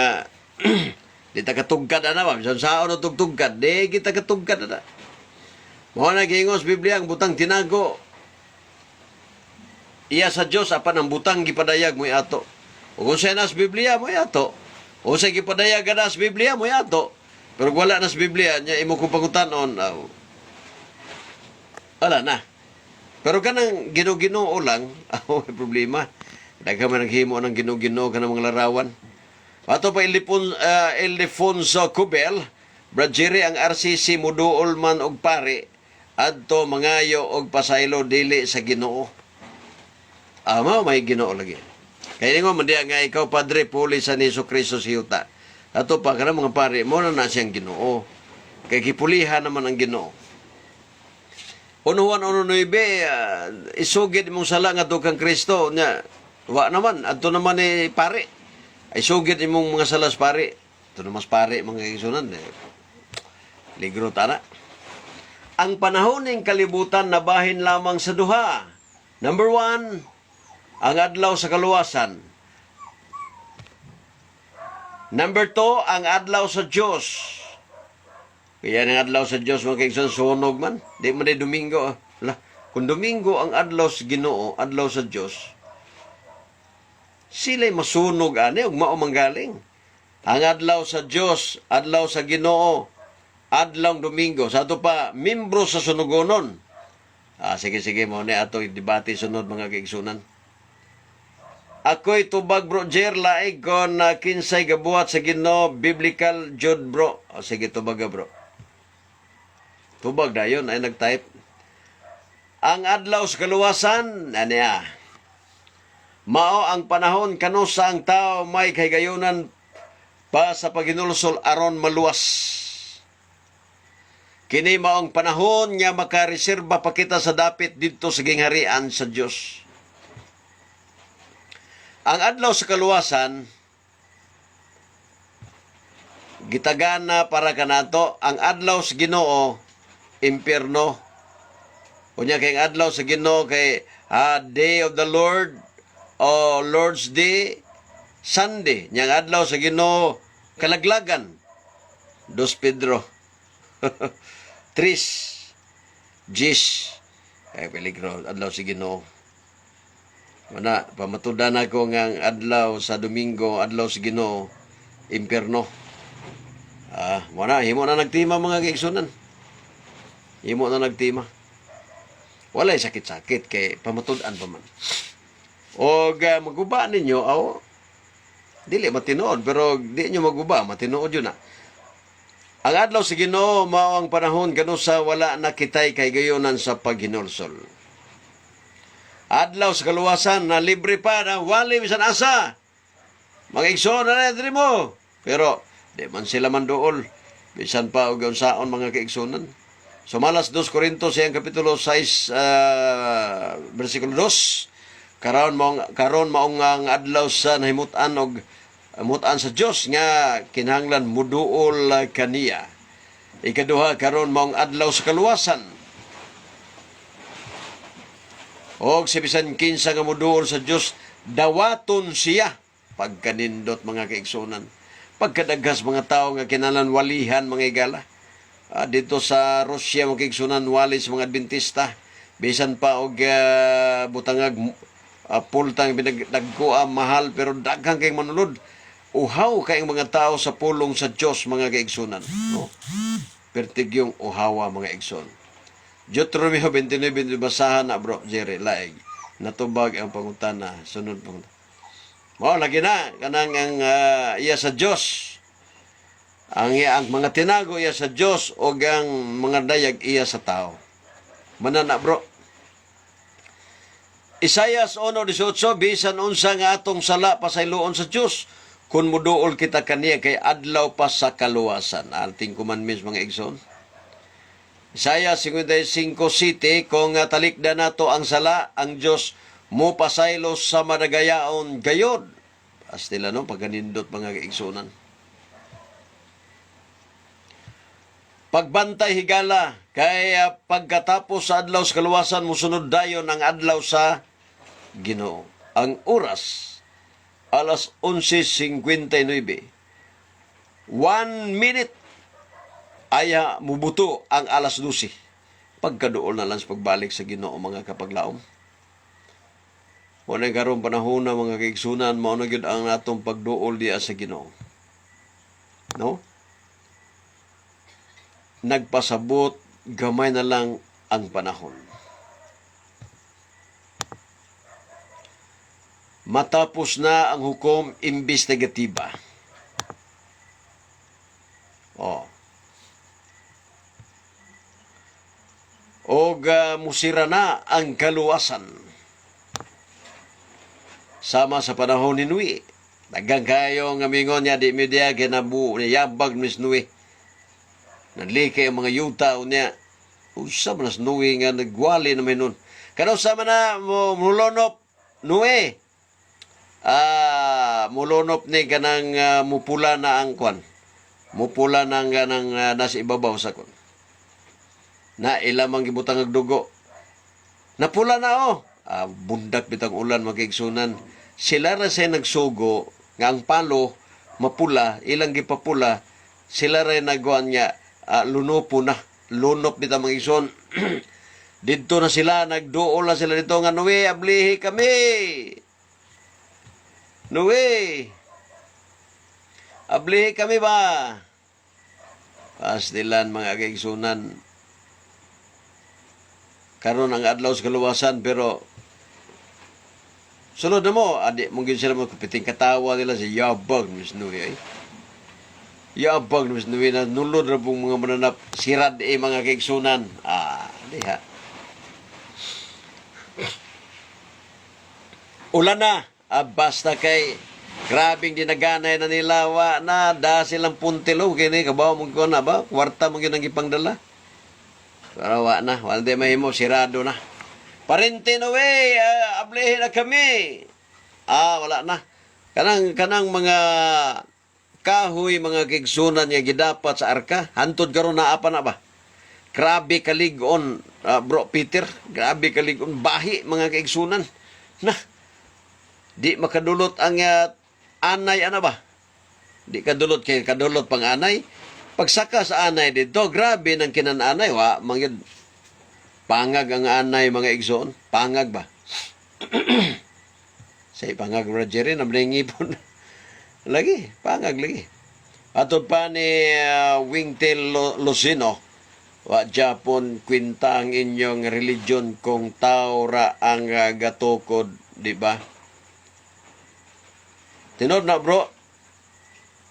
di ta katugkad ana ba? Bisan saon o tugtugkad, di kita katugkad ana. Mao na giingon sa Biblia, ang butang tinago iya sa Dios, apan ang butang gipadayag mo'y ato. Ug kung na sa Biblia, mo'y ato. O sa gipadayag na sa Biblia, mo'y ato. Pero kung wala na sa Biblia, nya imo kong pangutanon, wala na. Pero kanang Ginoo-Ginoo lang, ako may problema. Daghan man naghimo ng Ginoo-Ginoo kanang mga larawan. Ato pa Ildefonso Cubel, Brad Jerry, ang RCC muduol man og pari adto mangayo og pasaylo, dili sa Ginoo. Ama may Ginoo lagi. Kaya ingon man diya nga ikaw padre puli sa ni Kristo sa yuta. Ato pa kanang mga pari mo na na siyang Ginoo. Kay gipulihan naman ang Ginoo. 1 Juan 1:9, isugid imong sala ngadto kang Kristo nya wa naman adto naman ni pare. Ay sugid imong mga sala sa pare. Ito naman sa pare, mga kaigsunan eh. Ligro tana. Ang panahon ng kalibutan nabahin lamang sa duha. Number 1, ang adlaw sa kaluwasan. Number 2, ang adlaw sa Diyos. Kaya ang adlaw sa Diyos, mga kaigsoon, sunog man. Di man di Domingo, ah. Lah, kung Domingo ang adlaw sa Ginoo, adlaw sa Diyos, sila'y masunog ani ug mao manggaling. Ang adlaw sa Diyos, adlaw sa Ginoo, adlaw Domingo. Sa ato pa, membro sa sunugonon. Ah, sige, sige, mo ni ato debate sunod, mga kaigsunan. Ako'y tubag, Bro Jer, laig kon kinsay gabuhat sa Ginoo, biblical jud, bro. O, sige, tubag ka, bro. Tubag dayon ay nag-type. Ang adlaw sa kaluwasan, aniya. Mao ang panahon kanusa ang tao may kahigayunan pa sa paghinulsol aron maluwas. Kini maong panahon nga makareserba pa kita sa dapit didto sa gingharian sa Dios. Ang adlaw sa kaluwasan gitagana para kanato, ang adlaw sa Ginoo impierno. Unya kay ang adlaw sa Ginoo kay Day of the Lord o Lord's Day, Sunday. Nya ang adlaw sa Ginoo kalaglagan. 2 Pedro 3:10. Ay peligro adlaw sa Ginoo. Wala, pamatudan ako nga ang adlaw sa Domingo, adlaw sa Ginoo, impierno. Ah, wala, himo na nagtima, mga kaigsunan. Himo na nagtima. Walay sakit-sakit kay pamatud-an pa man. Og maguba ninyo, aw, dili matinuod, pero di nyo maguba, matinuod yun na. Ang adlaw sa Ginoo mao ang panahon kanusa wala na kitay kahigayonan sa paghinulsol. Adlaw sa kaluwasan na libre pa na wali bisan asa. Mga igsoon na diri mo. Pero di man sila manduol. Bisan pa og unsaon, mga kaigsunan. Sumalas 2 Corinto siyang kapitulo 6 versikulo 2. Karon maong ang adlaw sa nahimutan og mutan sa Dios nga kinahanglan muduol kaniya. Ikaduha, karon maong adlaw sa kaluwasan. Og si bisan kinsa nga muduol sa Dios, dawaton siya. Pagkanindot, mga kaigsunan. Pagkadaghas mga tao nga kinahanglan walihan, mga igala. Dito sa Russia, mga kaigsunan, wali sa mga Adventista. Bisan pa og butangag pultang binagdagko mahal, pero daghang kay manulod. Uhaw kay mga tao sa pulong sa Dios, mga kaigsunan. No? Pertigyong uhawa, mga igsoon. Deuteronomio 29, basahan na, bro Jerry, laig. Natubag ang pangutana, sunod pangutana. Mao lagi na kanang ang iya sa Dios. Ang mga tinago iya sa Dios o ang mga dayag iya sa tao. Manana, bro. Isayas 1:18, bisan unsa nga atong sala, pasayloon sa Dios kun muduol kita kaniya kay adlaw pa sa kaluwasan. Ating commandments, mga igsoon. Isaiah 55:7, kung talikdan nato ang sala, ang Dios mo pasaylo sa madagayaon gayod. Astila no, pagkanindot, mga kaigsunan. Pagbantay, higala, kay pagkatapos sa adlaw sa kaluwasan, musunod dayon ang adlaw sa Ginoo. Ang oras, alas 11:59. 1 minute aya mubuto ang alas 12. Pagkaduol na lang sa pagbalik sa Ginoo, mga kapaglaom. Wala karon panahon na, mga kaigsunan, mao na gyud ang atong pagduol diya sa Ginoo. No? Nagpasabot gamay na lang ang panahon. Matapos na ang hukom imbestigatiba. Oh. Og musira na ang kaluwasan. Sama sa panahon ni Nui. Daghang kayo nga mingon niya di mi diya kinabu yabag ni Nui. Nanliki ang mga yuta niya. Usa man nas Nui nga nagwali na may nun. Kano sa man na mo mulonop Nui. Ah, mulonop ni kanang mupula na ang kwan. Mupula na ang kanang nasa ibabaw sa kwan. Na ilamang gibutang og dugo. Napula na oh. Ah, bundak bitang ulan, mga kaigsunan. Sila ra say nagsugo nga ang palo mapula, ilang gipapula, sila ra nagkuan nga lunopo na. Lunop bitang, mga igsoon. Didto na sila, nagduol na sila dito nga, "Noe, ablihi kami. Noe, ablihi kami ba?" Pastilan, mga kaigsunan. Karon ang adlaw sa kaluwasan, pero sunod na mo, adi mong gyud sila mo kapiting katawa nila sa yabag ni Miss Noe ay. Yabag ni Miss Noe na nulod ra pong mga mananap sirad eh, mga kaigsunan. Ah, diha. Ulan na, basta kay grabing dinaganay na nila, wa na da silang puntilo kini kabaw mo ko na ba kwarta mo gyud ang gipangdala. Pero wa na, wala di mahimo, sirado na. Parente Noe, ablihin na kami. Ah, wala na. Kanang mga kahoy, mga kigsunan nga gidapat sa arka, hantod karon naa pa na ba? Grabe kalig-on, bro Peter, grabe kalig-on bahi, mga kaigsunan. Na di makadulot ang anay ana ba? Di kadulot kay kadulot pang anay. Pagsaka sa anay dito, grabe ng kinananay, wa mangyud pangag ang anay, mga igsoon, pangag ba? Sa ipangag, Brad Jerry, na ngipon. Lagi, pangag lagi. Atod pa ni Wingtail Lucino, wa Japon kwinta ang inyong religion kung tao ra ang gatukod, di ba? Tinuod na, bro.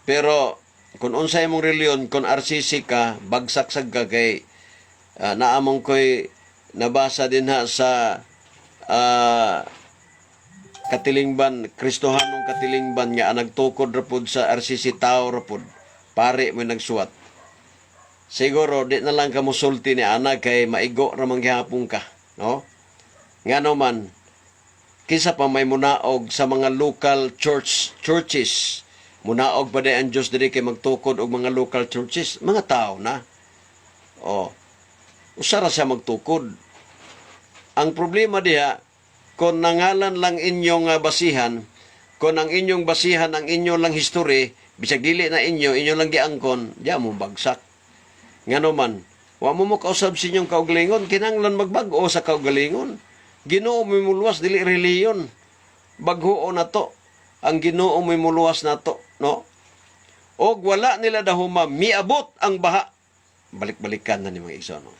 Pero kung unsa imong reliyon, kung RCC ka, bagsak sad ka kay naamong ko'y nabasa din ha sa katilingban, Kristohanong katilingban nga ang nagtukod ra pod sa RCC tao ra pod. Pare mo nagsuwat. Siguro di na lang ka musulti ni ana kay maigo ra man gihapon ka, no? Ngano man kinsa pa may munaog sa mga local churches, munaog pa di ang Diyos diri kay magtukod og mga local churches, mga tao na. Oh. Usa ra siya magtukod. Ang problema diha, kung nangalan lang inyong basihan, kung ang inyong basihan ang inyo lang history, bisag dili na inyo, inyo lang giangkon, diya mo bagsak. Ngano man, wa mo mo kausab sa inyong kaugalingon, kinahanglan magbag-o sa kaugalingon. Ginoo mo'y muluwas, dili reliyon. Baghuo na to. Ang Ginoo mo'y muluwas na to, no? Og wala nila dahuma, miabot ang baha. Balik-balikan na ni mga igsoon, no?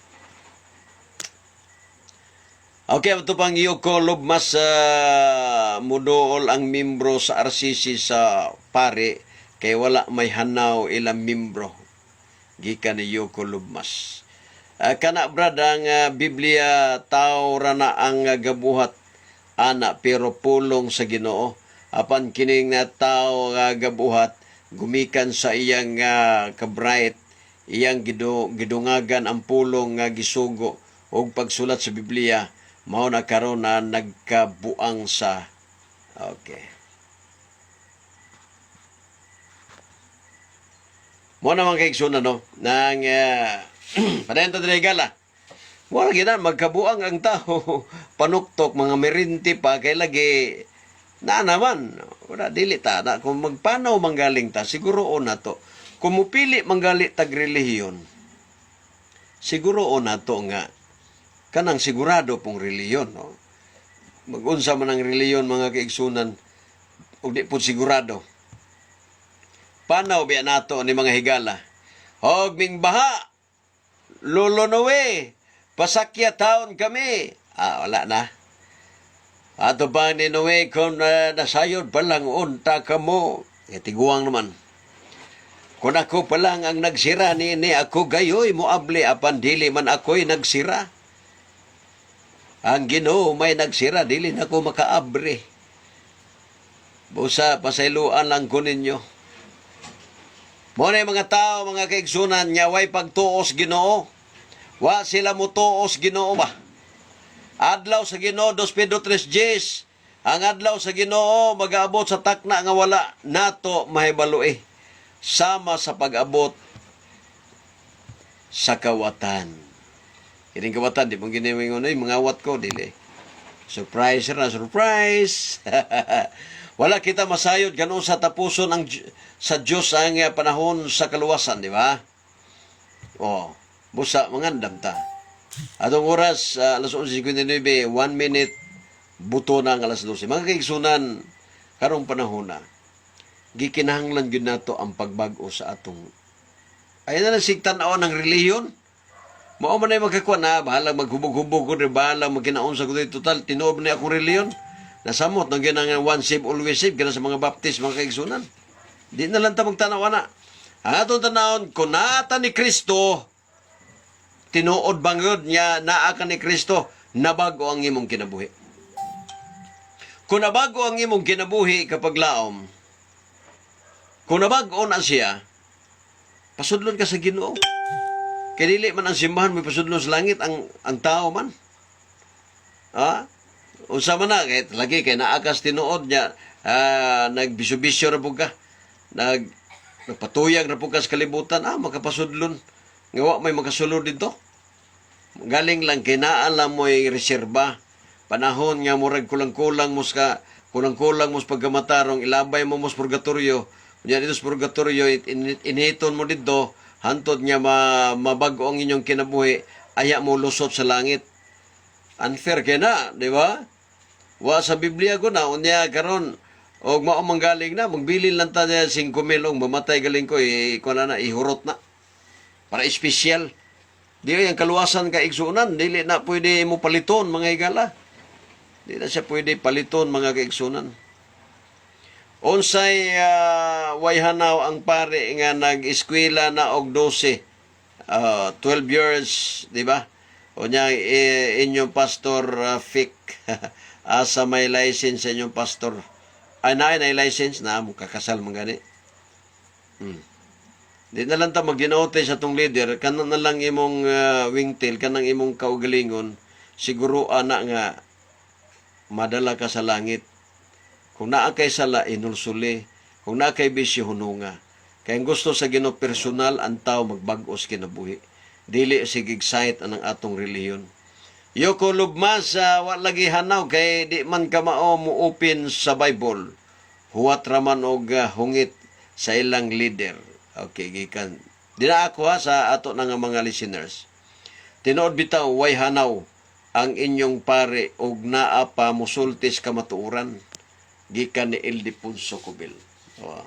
Okay, ito pang iyo ko mas muduol ang membro sa RCC sa pare kay wala may hanaw ilang membro. Gikan ni Yoko Lubmas. Kana brad, ang Biblia tao ra na ang gabuhat ana pero pulong sa Ginoo, apan kining na tao nga gabuhat gumikan sa iyang kabright, iyang gidungagan ang pulong nga gisugo og pagsulat sa Biblia, mao na karon na nagkabuang sa. Okay. Mo naman kay Igsoon, no, nang padayon ta diri gala. Wala gina magkabuang ang tao. Panuktok mga merinti pa kay lagi na naman. Wala dili ta na kung magpanaw manggaling ta siguro o na to. Kung mupili manggali tag relihiyon, siguro o na to nga kanang sigurado pong relihiyon, no? Magunsa man ang relihiyon, mga kaigsunan, ug di po sigurado. Panaw biya nato ni mga higala. Og ming baha, Lolo Noe, pasakya taon kami. Ah, wala na. Ato pa ni Noe kung nasayod pa lang unta ka mo. E, tiguang naman. Kung ako pa lang ang nagsira ni ako gayoy moable apan dili man ako'y nagsira. Ang Ginoo may nagsira, dili na ako makaabre. Busa, pasayloan lang ko ninyo. Mo na yung mga tao, mga kaigsunan, nga way pagtuos Ginoo. Wa sila mutuos Ginoo ba? Adlaw sa Ginoo, 2 Pedro 3 Gs. Ang adlaw sa Ginoo magaabot sa takna nga wala nato mahibaloe. Sama sa pag-abot sa kawatan. Kining kawatan, di mong ginawin ay mangawat ko, dili. Surprise na, surprise! Wala kita masayod ganoon sa tapuson ang sa Diyos ang panahon sa kaluwasan, di ba? Oh, busa mangandam ta. Atong oras, alas 11:59, 1 minute, buto na ang alas 12. Mga kaigsunan, karong panahon na, gikinahanglan gyud nato ang pagbag-o sa atong ay na lang sigtan-aw ng relihiyon. Mao man ay magkakuha na, bahala maghubog-hubog ko, bahala magkinaon sa kundi total, tinuob na akong relihiyon. Nasamot, nang ginang one save, always save, gana sa mga Baptist, mga kaigsunan. Di na lang ta magtanaw na. Ang atong tanawon, kung naata ni Kristo, tinuod bangod niya naa ka ni Kristo, nabago ang imong kinabuhi. Kung nabago ang imong kinabuhi kapag laom, kung nabago na siya, pasudlon ka sa Ginoo. Kay dili man ang simbahan may pasudlon sa langit ang tao man. Ha? Unsa man na kay lagi kay naa kas tinuod niya, nagbisyo-bisyo ra pud ka. Nagpatuyag ra pud ka sa kalibutan, makapasudlon. Nga wa may makasulod dito. Galing lang kay naa lang mo'y reserba. Panahon nga murag kulang-kulang mo sa kulang-kulang mo sa pagkamatarong, ilabay mo mo sa purgatorio. Unya dito sa purgatorio, initon mo dito, hantod nga mabago ang inyong kinabuhi, aya mo lusot sa langit. Unfair kay na, di ba? Wa sa Biblia ko na unya karon og mao manggaling na magbilin lang ta niya 5 mil og mamatay galing ko i kuan na ihurot na para espesyal. Di ang kaluwasan ka, igsuonan, dili na pwede mo paliton, mga higala. Di na siya pwede paliton, mga kaigsunan. Unsay way hanaw ang pare nga nag-eskwela na og 12, 12 years, di ba? Unya inyong pastor fake. Asa may license sa inyong pastor? Ay, na ay license na mo kakasal man gani. Di na lang ta magginaotay sa tong leader, kanang na lang imong wingtail, kanang imong kaugalingon, siguro ana nga madala ka sa langit. Kung naa kay sala, inulsuli. Kung naa kay bisyo, hununga. Kaya ang gusto sa Ginoo, personal ang tao magbag-os kinabuhi. Dili sige excite anang atong relihiyon. Yoko lubmas sa wa lagi hanaw kay di man kamao mo open sa Bible. Huwat raman og hungit sa ilang leader. Okay, gikan. Di na ako ha sa ato na nga mga listeners. Tinuod bitaw way hanaw ang inyong pare og naa pa musulti sa kamatuoran. Gikan ni Ildefonso Cubil. Wow.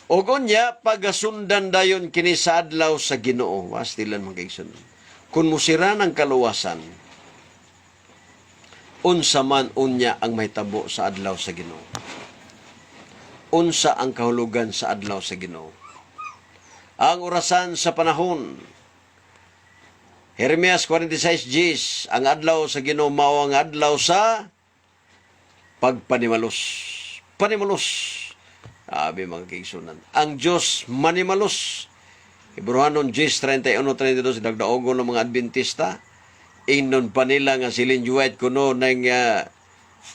Og unya pagasundan dayon kini sa adlaw sa Ginoo, wastilan, mga kaigsoon. Kung musira ng kaluwasan, unsa man unya ang mahitabo sa adlaw sa Ginoo? Unsa ang kahulugan sa adlaw sa Ginoo? Ang orasan sa panahon. Jeremias 46:10, ang adlaw sa Ginoo mao ang adlaw sa pagpanimalos. Panimalos. Sabi, mga kaigsunan. Ang Diyos manimalos. Hebreohanon 10:31-32, dagdaogon ng mga Adventista. Ingnon pa nila nga si Ellen G. White kuno nang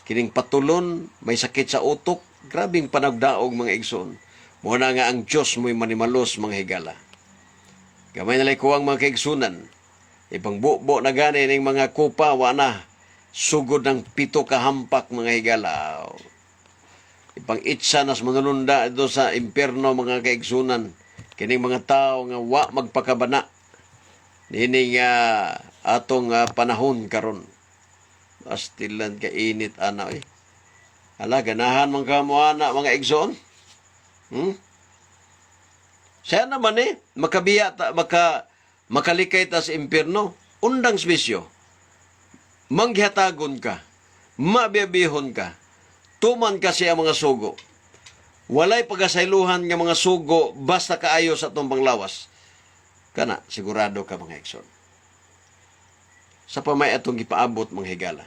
kining patulon, may sakit sa utok. Grabing panagdaog, mga igsoon. Mao na nga ang Diyos mo'y manimalos, mga higala. Gamay na kuwang, mga kaigsunan. Ipangbubo na gani ning mga kupa, wa na. Sugod ng pito ka hampak, mga higala. Ipang itsa nas manulunda do sa impierno, mga kaigsunan. Kining mga tao nga wa magpakabana nining atong panahon karon. Astilan ka init ana eh. Ala, ganahan man kamo ana, mga igsoon. Siya naman eh, makabiya ta, makalikay ta sa impierno, undang bisyo. Manghatagon ka, mabiyabihon ka, tuman ka siya mga sugo. Walay pagasayluhan nga mga sugo basta kaayo sa atong panglawas. Kana, sigurado ka, mga igsoon. Sa pamay atong gipaabot, mga higala.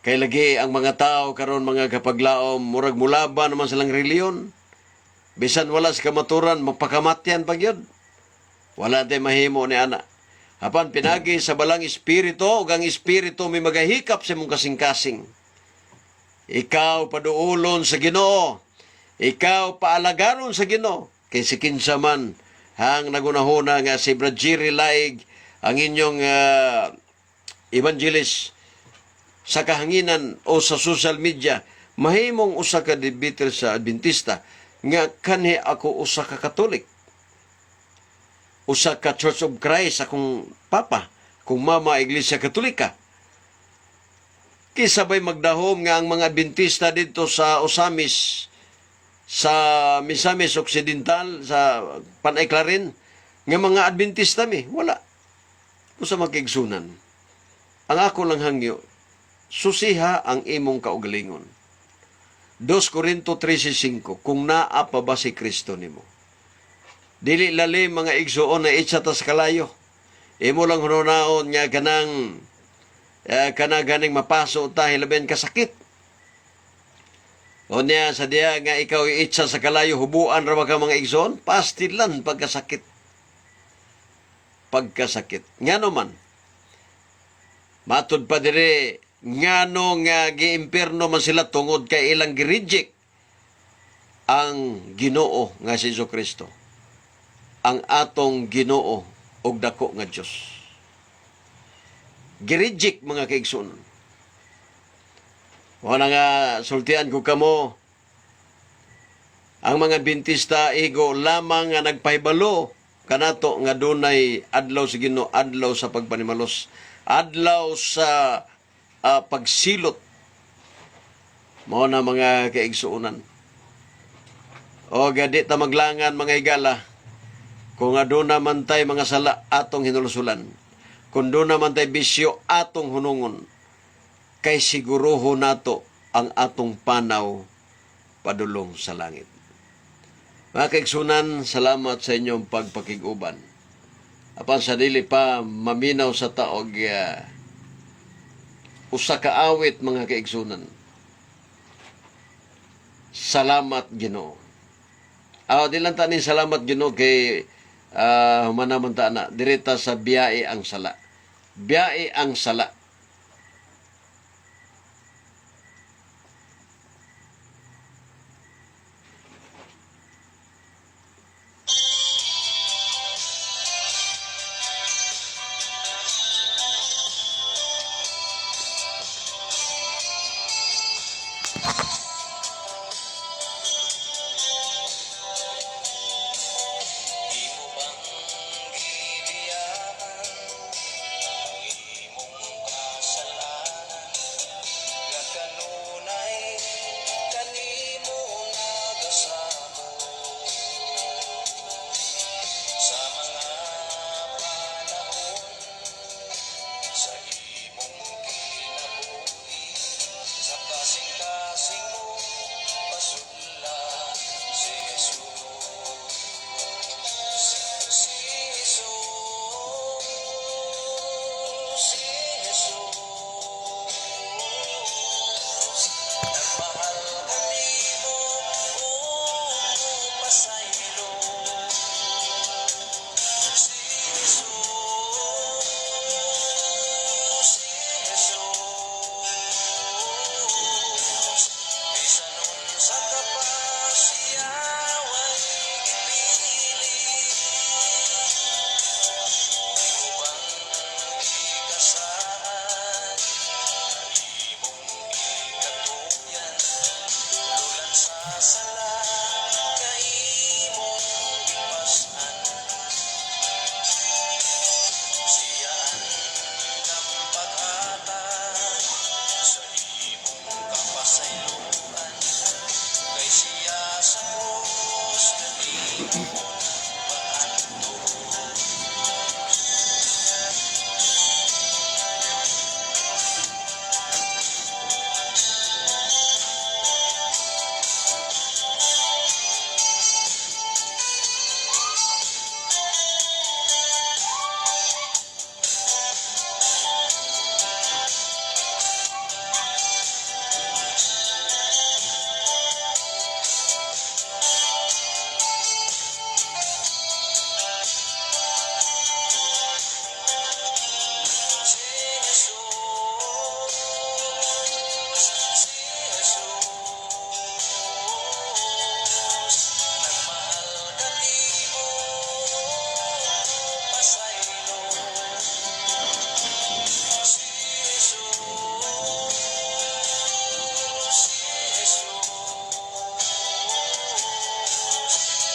Kay lagi ang mga tao karon, mga kapaglaom, murag mulaban naman silang reliyon. Bisan wala sa kamaturan, magpakamatyan pag yun. Wala tay mahimo ni ana. Apan pinagi sa balang espiritu, ug ang espiritu may magahikap sa imong kasing-kasing. Ikaw paduulon sa Ginoo. Ikaw paalagaron sa Ginoo. Kay si kinsa man hang nagunahuna nga si Brad Jerry Laig ang inyong evangelist sa kahanginan o sa social media, mahimong usa ka debater sa Adventista nga kanhi ako usa ka Katolik, usa ka Church of Christ akong papa, kung mama Iglesia Katolika. Kisabay magdahom nga ang mga Adventista dito sa Osamis, sa Misamis Occidental, sa Panay Clarin, nga mga Adventista mi, wala. Usa magkigsunan. Ang ako lang hangyo, susiha ang imong kaugalingon. 2 Corinto 13:5, kung naa pa ba si Kristo nimo. Dili lalim, mga igsuon, na itsa tas kalayo. Imo lang hunaon nga kanang kana ganing mapaso ta hilabihan kasakit. O niya sa diya nga ikaw itsa sa kalayo, hubuan ra ba ka, mga igsoon? Pastilan pagkasakit. Pagkasakit. Ngano man? Matud pa dire ngano nga giimpierno man sila tungod kay ilang gi-reject ang Ginoo nga si Jesu Kristo. Ang atong Ginoo og dako nga Dios. Gi-reject, mga kaigsuonan. Wala nga sultian ko kamo, ang mga Adventista igo lamang nga nagpahibalo kanato nga dunay adlaw sa Ginoo, adlaw sa pagpanimalos, adlaw sa pagsilot. Mao na, mga kaigsuonan. O di ta maglangan, mga higala, kung aduna man tay mga sala, atong hinulsulan. Kung duna man tay bisyo, atong hunungon. Kay siguruho nato ang atong panaw padulong sa langit. Mga kaigsuonan, salamat sa inyong pagpakig-uban. Apan sa dili pa maminaw sa taog usa ka awit, mga kaigsuonan. Salamat, Ginoo. Ah, di lang ta ni salamat, Ginoo, kay humana man ta na direta sa Biyae ang Sala. Biyae ang Sala. Imo bang gibiyaan ang imong kasalanan nga kanunay kanimo nagasamo sa mga panahon sa imong kinabuhi? Sa kasing-kasing mo pasudla si Jesus. Si Jesus, si Jesus, nagmahal kanimo ug pasaylo. Si Jesus, si Jesus, bisan unsa ka pa siya way gipili. Imo bang gikasaad ang imong gikatuyan lulan sa sala nga imong gipas-an? Siya andam paghatag sa imong kapasayloan kay siya sa krus kanimo nagpaantos. Si Jesus, si Jesus, nagmahal kanimo pasaylo. Si Jesus, si Jesus,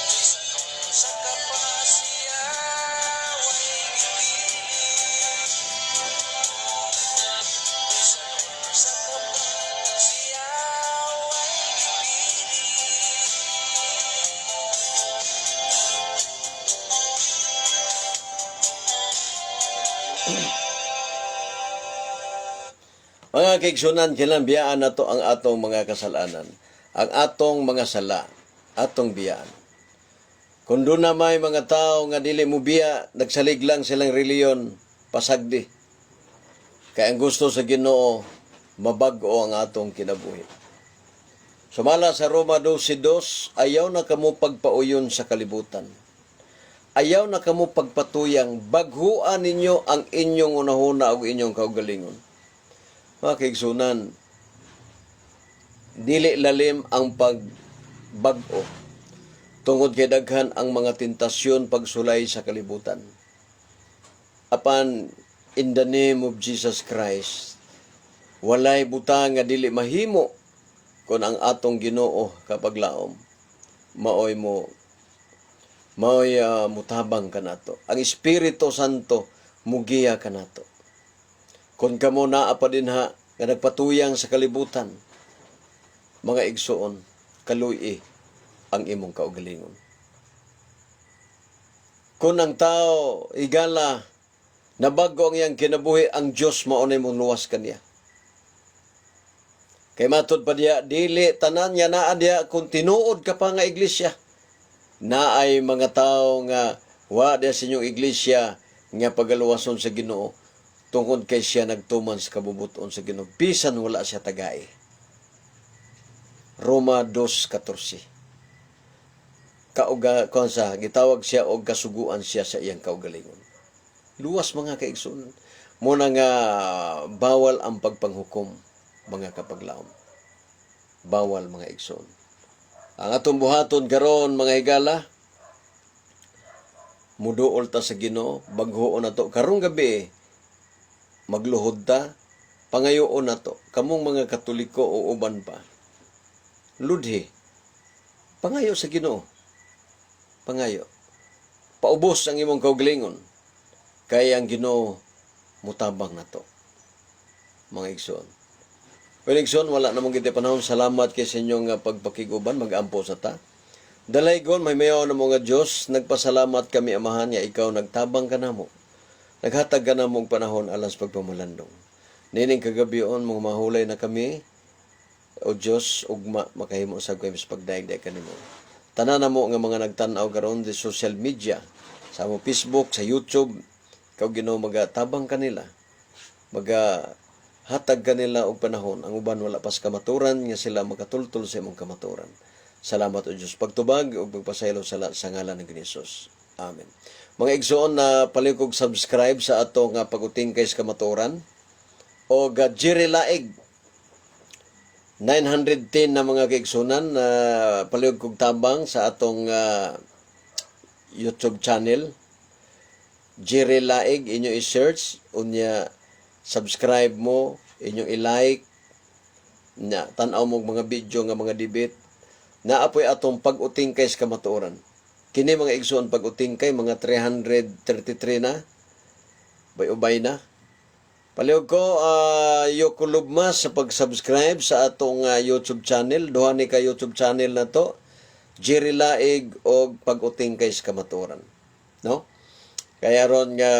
bisan unsa ka pa siya way gipili. Bisan unsa ka pa siya way gipili. Mga kaigsuonan, kailan biyaan nato ang atong mga kasalanan, ang atong mga sala, atong biyaan. Kung duna may mga tao nga dili mo biya, nagsalig lang silang reliyon, pasagdi. Kay ang gusto sa Ginoo, mabag-o ang atong kinabuhi. Sumala sa Roma 12:2, ayaw na kamo pagpauyon sa kalibutan. Ayaw na kamo pagpatuyang, baghuan ninyo ang inyong unahuna o inyong kaugalingon. Mga kaigsuonan, dili lalim ang pagbag-o tungod kay daghan ang mga tentasyon pagsulay sa kalibutan. Apan in the name of Jesus Christ, walay butang nga dili mahimo kon ang atong Ginoo kapaglaom maoy mo Mao'y mutabang kanato. Ang Espiritu Santo mugiya kanato. Kung kamo naa pa dinha nga nagpatuyang sa kalibutan, mga igsoon, kaluy ang imong kaugalingon. Kung ang tao igala nabago ang iyang kinabuhi, ang Dios mao nay luwas kaniya. Kay matud pa diya, dili tanan nga naa diya kung tinuod ka pa nga iglesia. Naay mga tao nga wa diya sa inyong iglesia nga pagaluwason sa Ginoo tungod kay siya nagtuman sa kabubuton sa Ginoo bisan wala siya tagay. Roma 2:14. Kauga kon sa gitawag siya og kasuguan siya sa iyang kaugalingon. Luwas, mga kaigsoon. Muna nga bawal ang pagpanghukom, mga kapaglaom. Bawal, mga igsoon. Ang atong buhaton karon, mga higala, muduol ta sa Ginoo, baghoon nato karong gabi, magluhod ta, pangayoon nato kamong mga Katoliko o uban pa. Ludhi. Pangayo sa Ginoo. Pangayo. Paubos ang imong kaugalingon. Kay ang Ginoo mutabang nato, mga igsoon. Well, igsoon, wala namang giti panahon. Salamat kay sa inyong pagpakiguban. Mag-ampo sa ta. Dalaygon, mahimayaw na mga Diyos, nagpasalamat kami, Amahan, nga ikaw nagtabang kanamo. Naghatag ka namo og panahon alang sa pagpamalandong. Nining kagabion, mga mahulay na kami, o Diyos, ugma makahimo sa kami sa pagdaig kanimo. Tanan namo nga mga nagtan-aw karon di social media, sa amo Facebook, sa YouTube, ikaw, Ginoo, magatabang kanila. Maga hatag kanila og panahon. Ang uban wala pa sa kamaturan nga sila makatultol sa imong kamaturan. Salamat, o Diyos. Pagtubag ug pagpasaylo sa ngalan ng Hesus. Amen. Mga igsoon na palihog subscribe sa ato nga pag-utingkay sa kamaturan o Jerry Laig 910 na mga kaigsunan na palihog kog tabang sa atong YouTube channel, Jerry Laig, inyo i-search, unya subscribe mo, inyo i-like na tan-aw mo og mga video nga mga debate. Naapoy atong pag-utingkay sa kamatuoran. Kini, mga igsoon, pag-utingkay, mga 333 na bay-ubay na. Palihog ko Yoko Lubma sa pag-subscribe sa atong YouTube channel. Duha ni ka YouTube channel na to. Jerry Laig og pag-utingkay sa kamatuoran. No? Kaya ron nga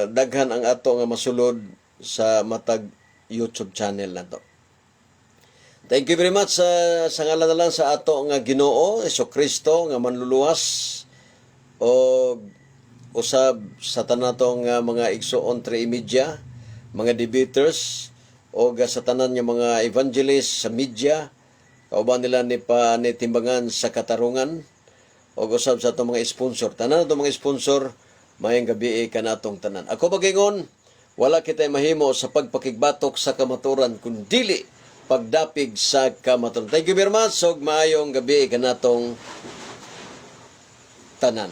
daghan ang ato nga masulod sa matag YouTube channel na to. Thank you very much sa ngalan na lang sa ato nga Ginoo, Hesus Kristo nga manluluwas o usab sa tanatong nga mga igsoon tri media, mga debaters o sa tanan nga mga evangelist sa media, kauban nila ni pa ni timbangan sa katarungan o usab sa atong mga sponsor. Tanan atong mga sponsor, maayong gabi kanatong tanan. Ako magingon, wala kita mahimo sa pagpakigbatok sa kamaturan kun dili pagdapig sa kamaturan. Thank you very much. Og maayong gabi kanatong tanan.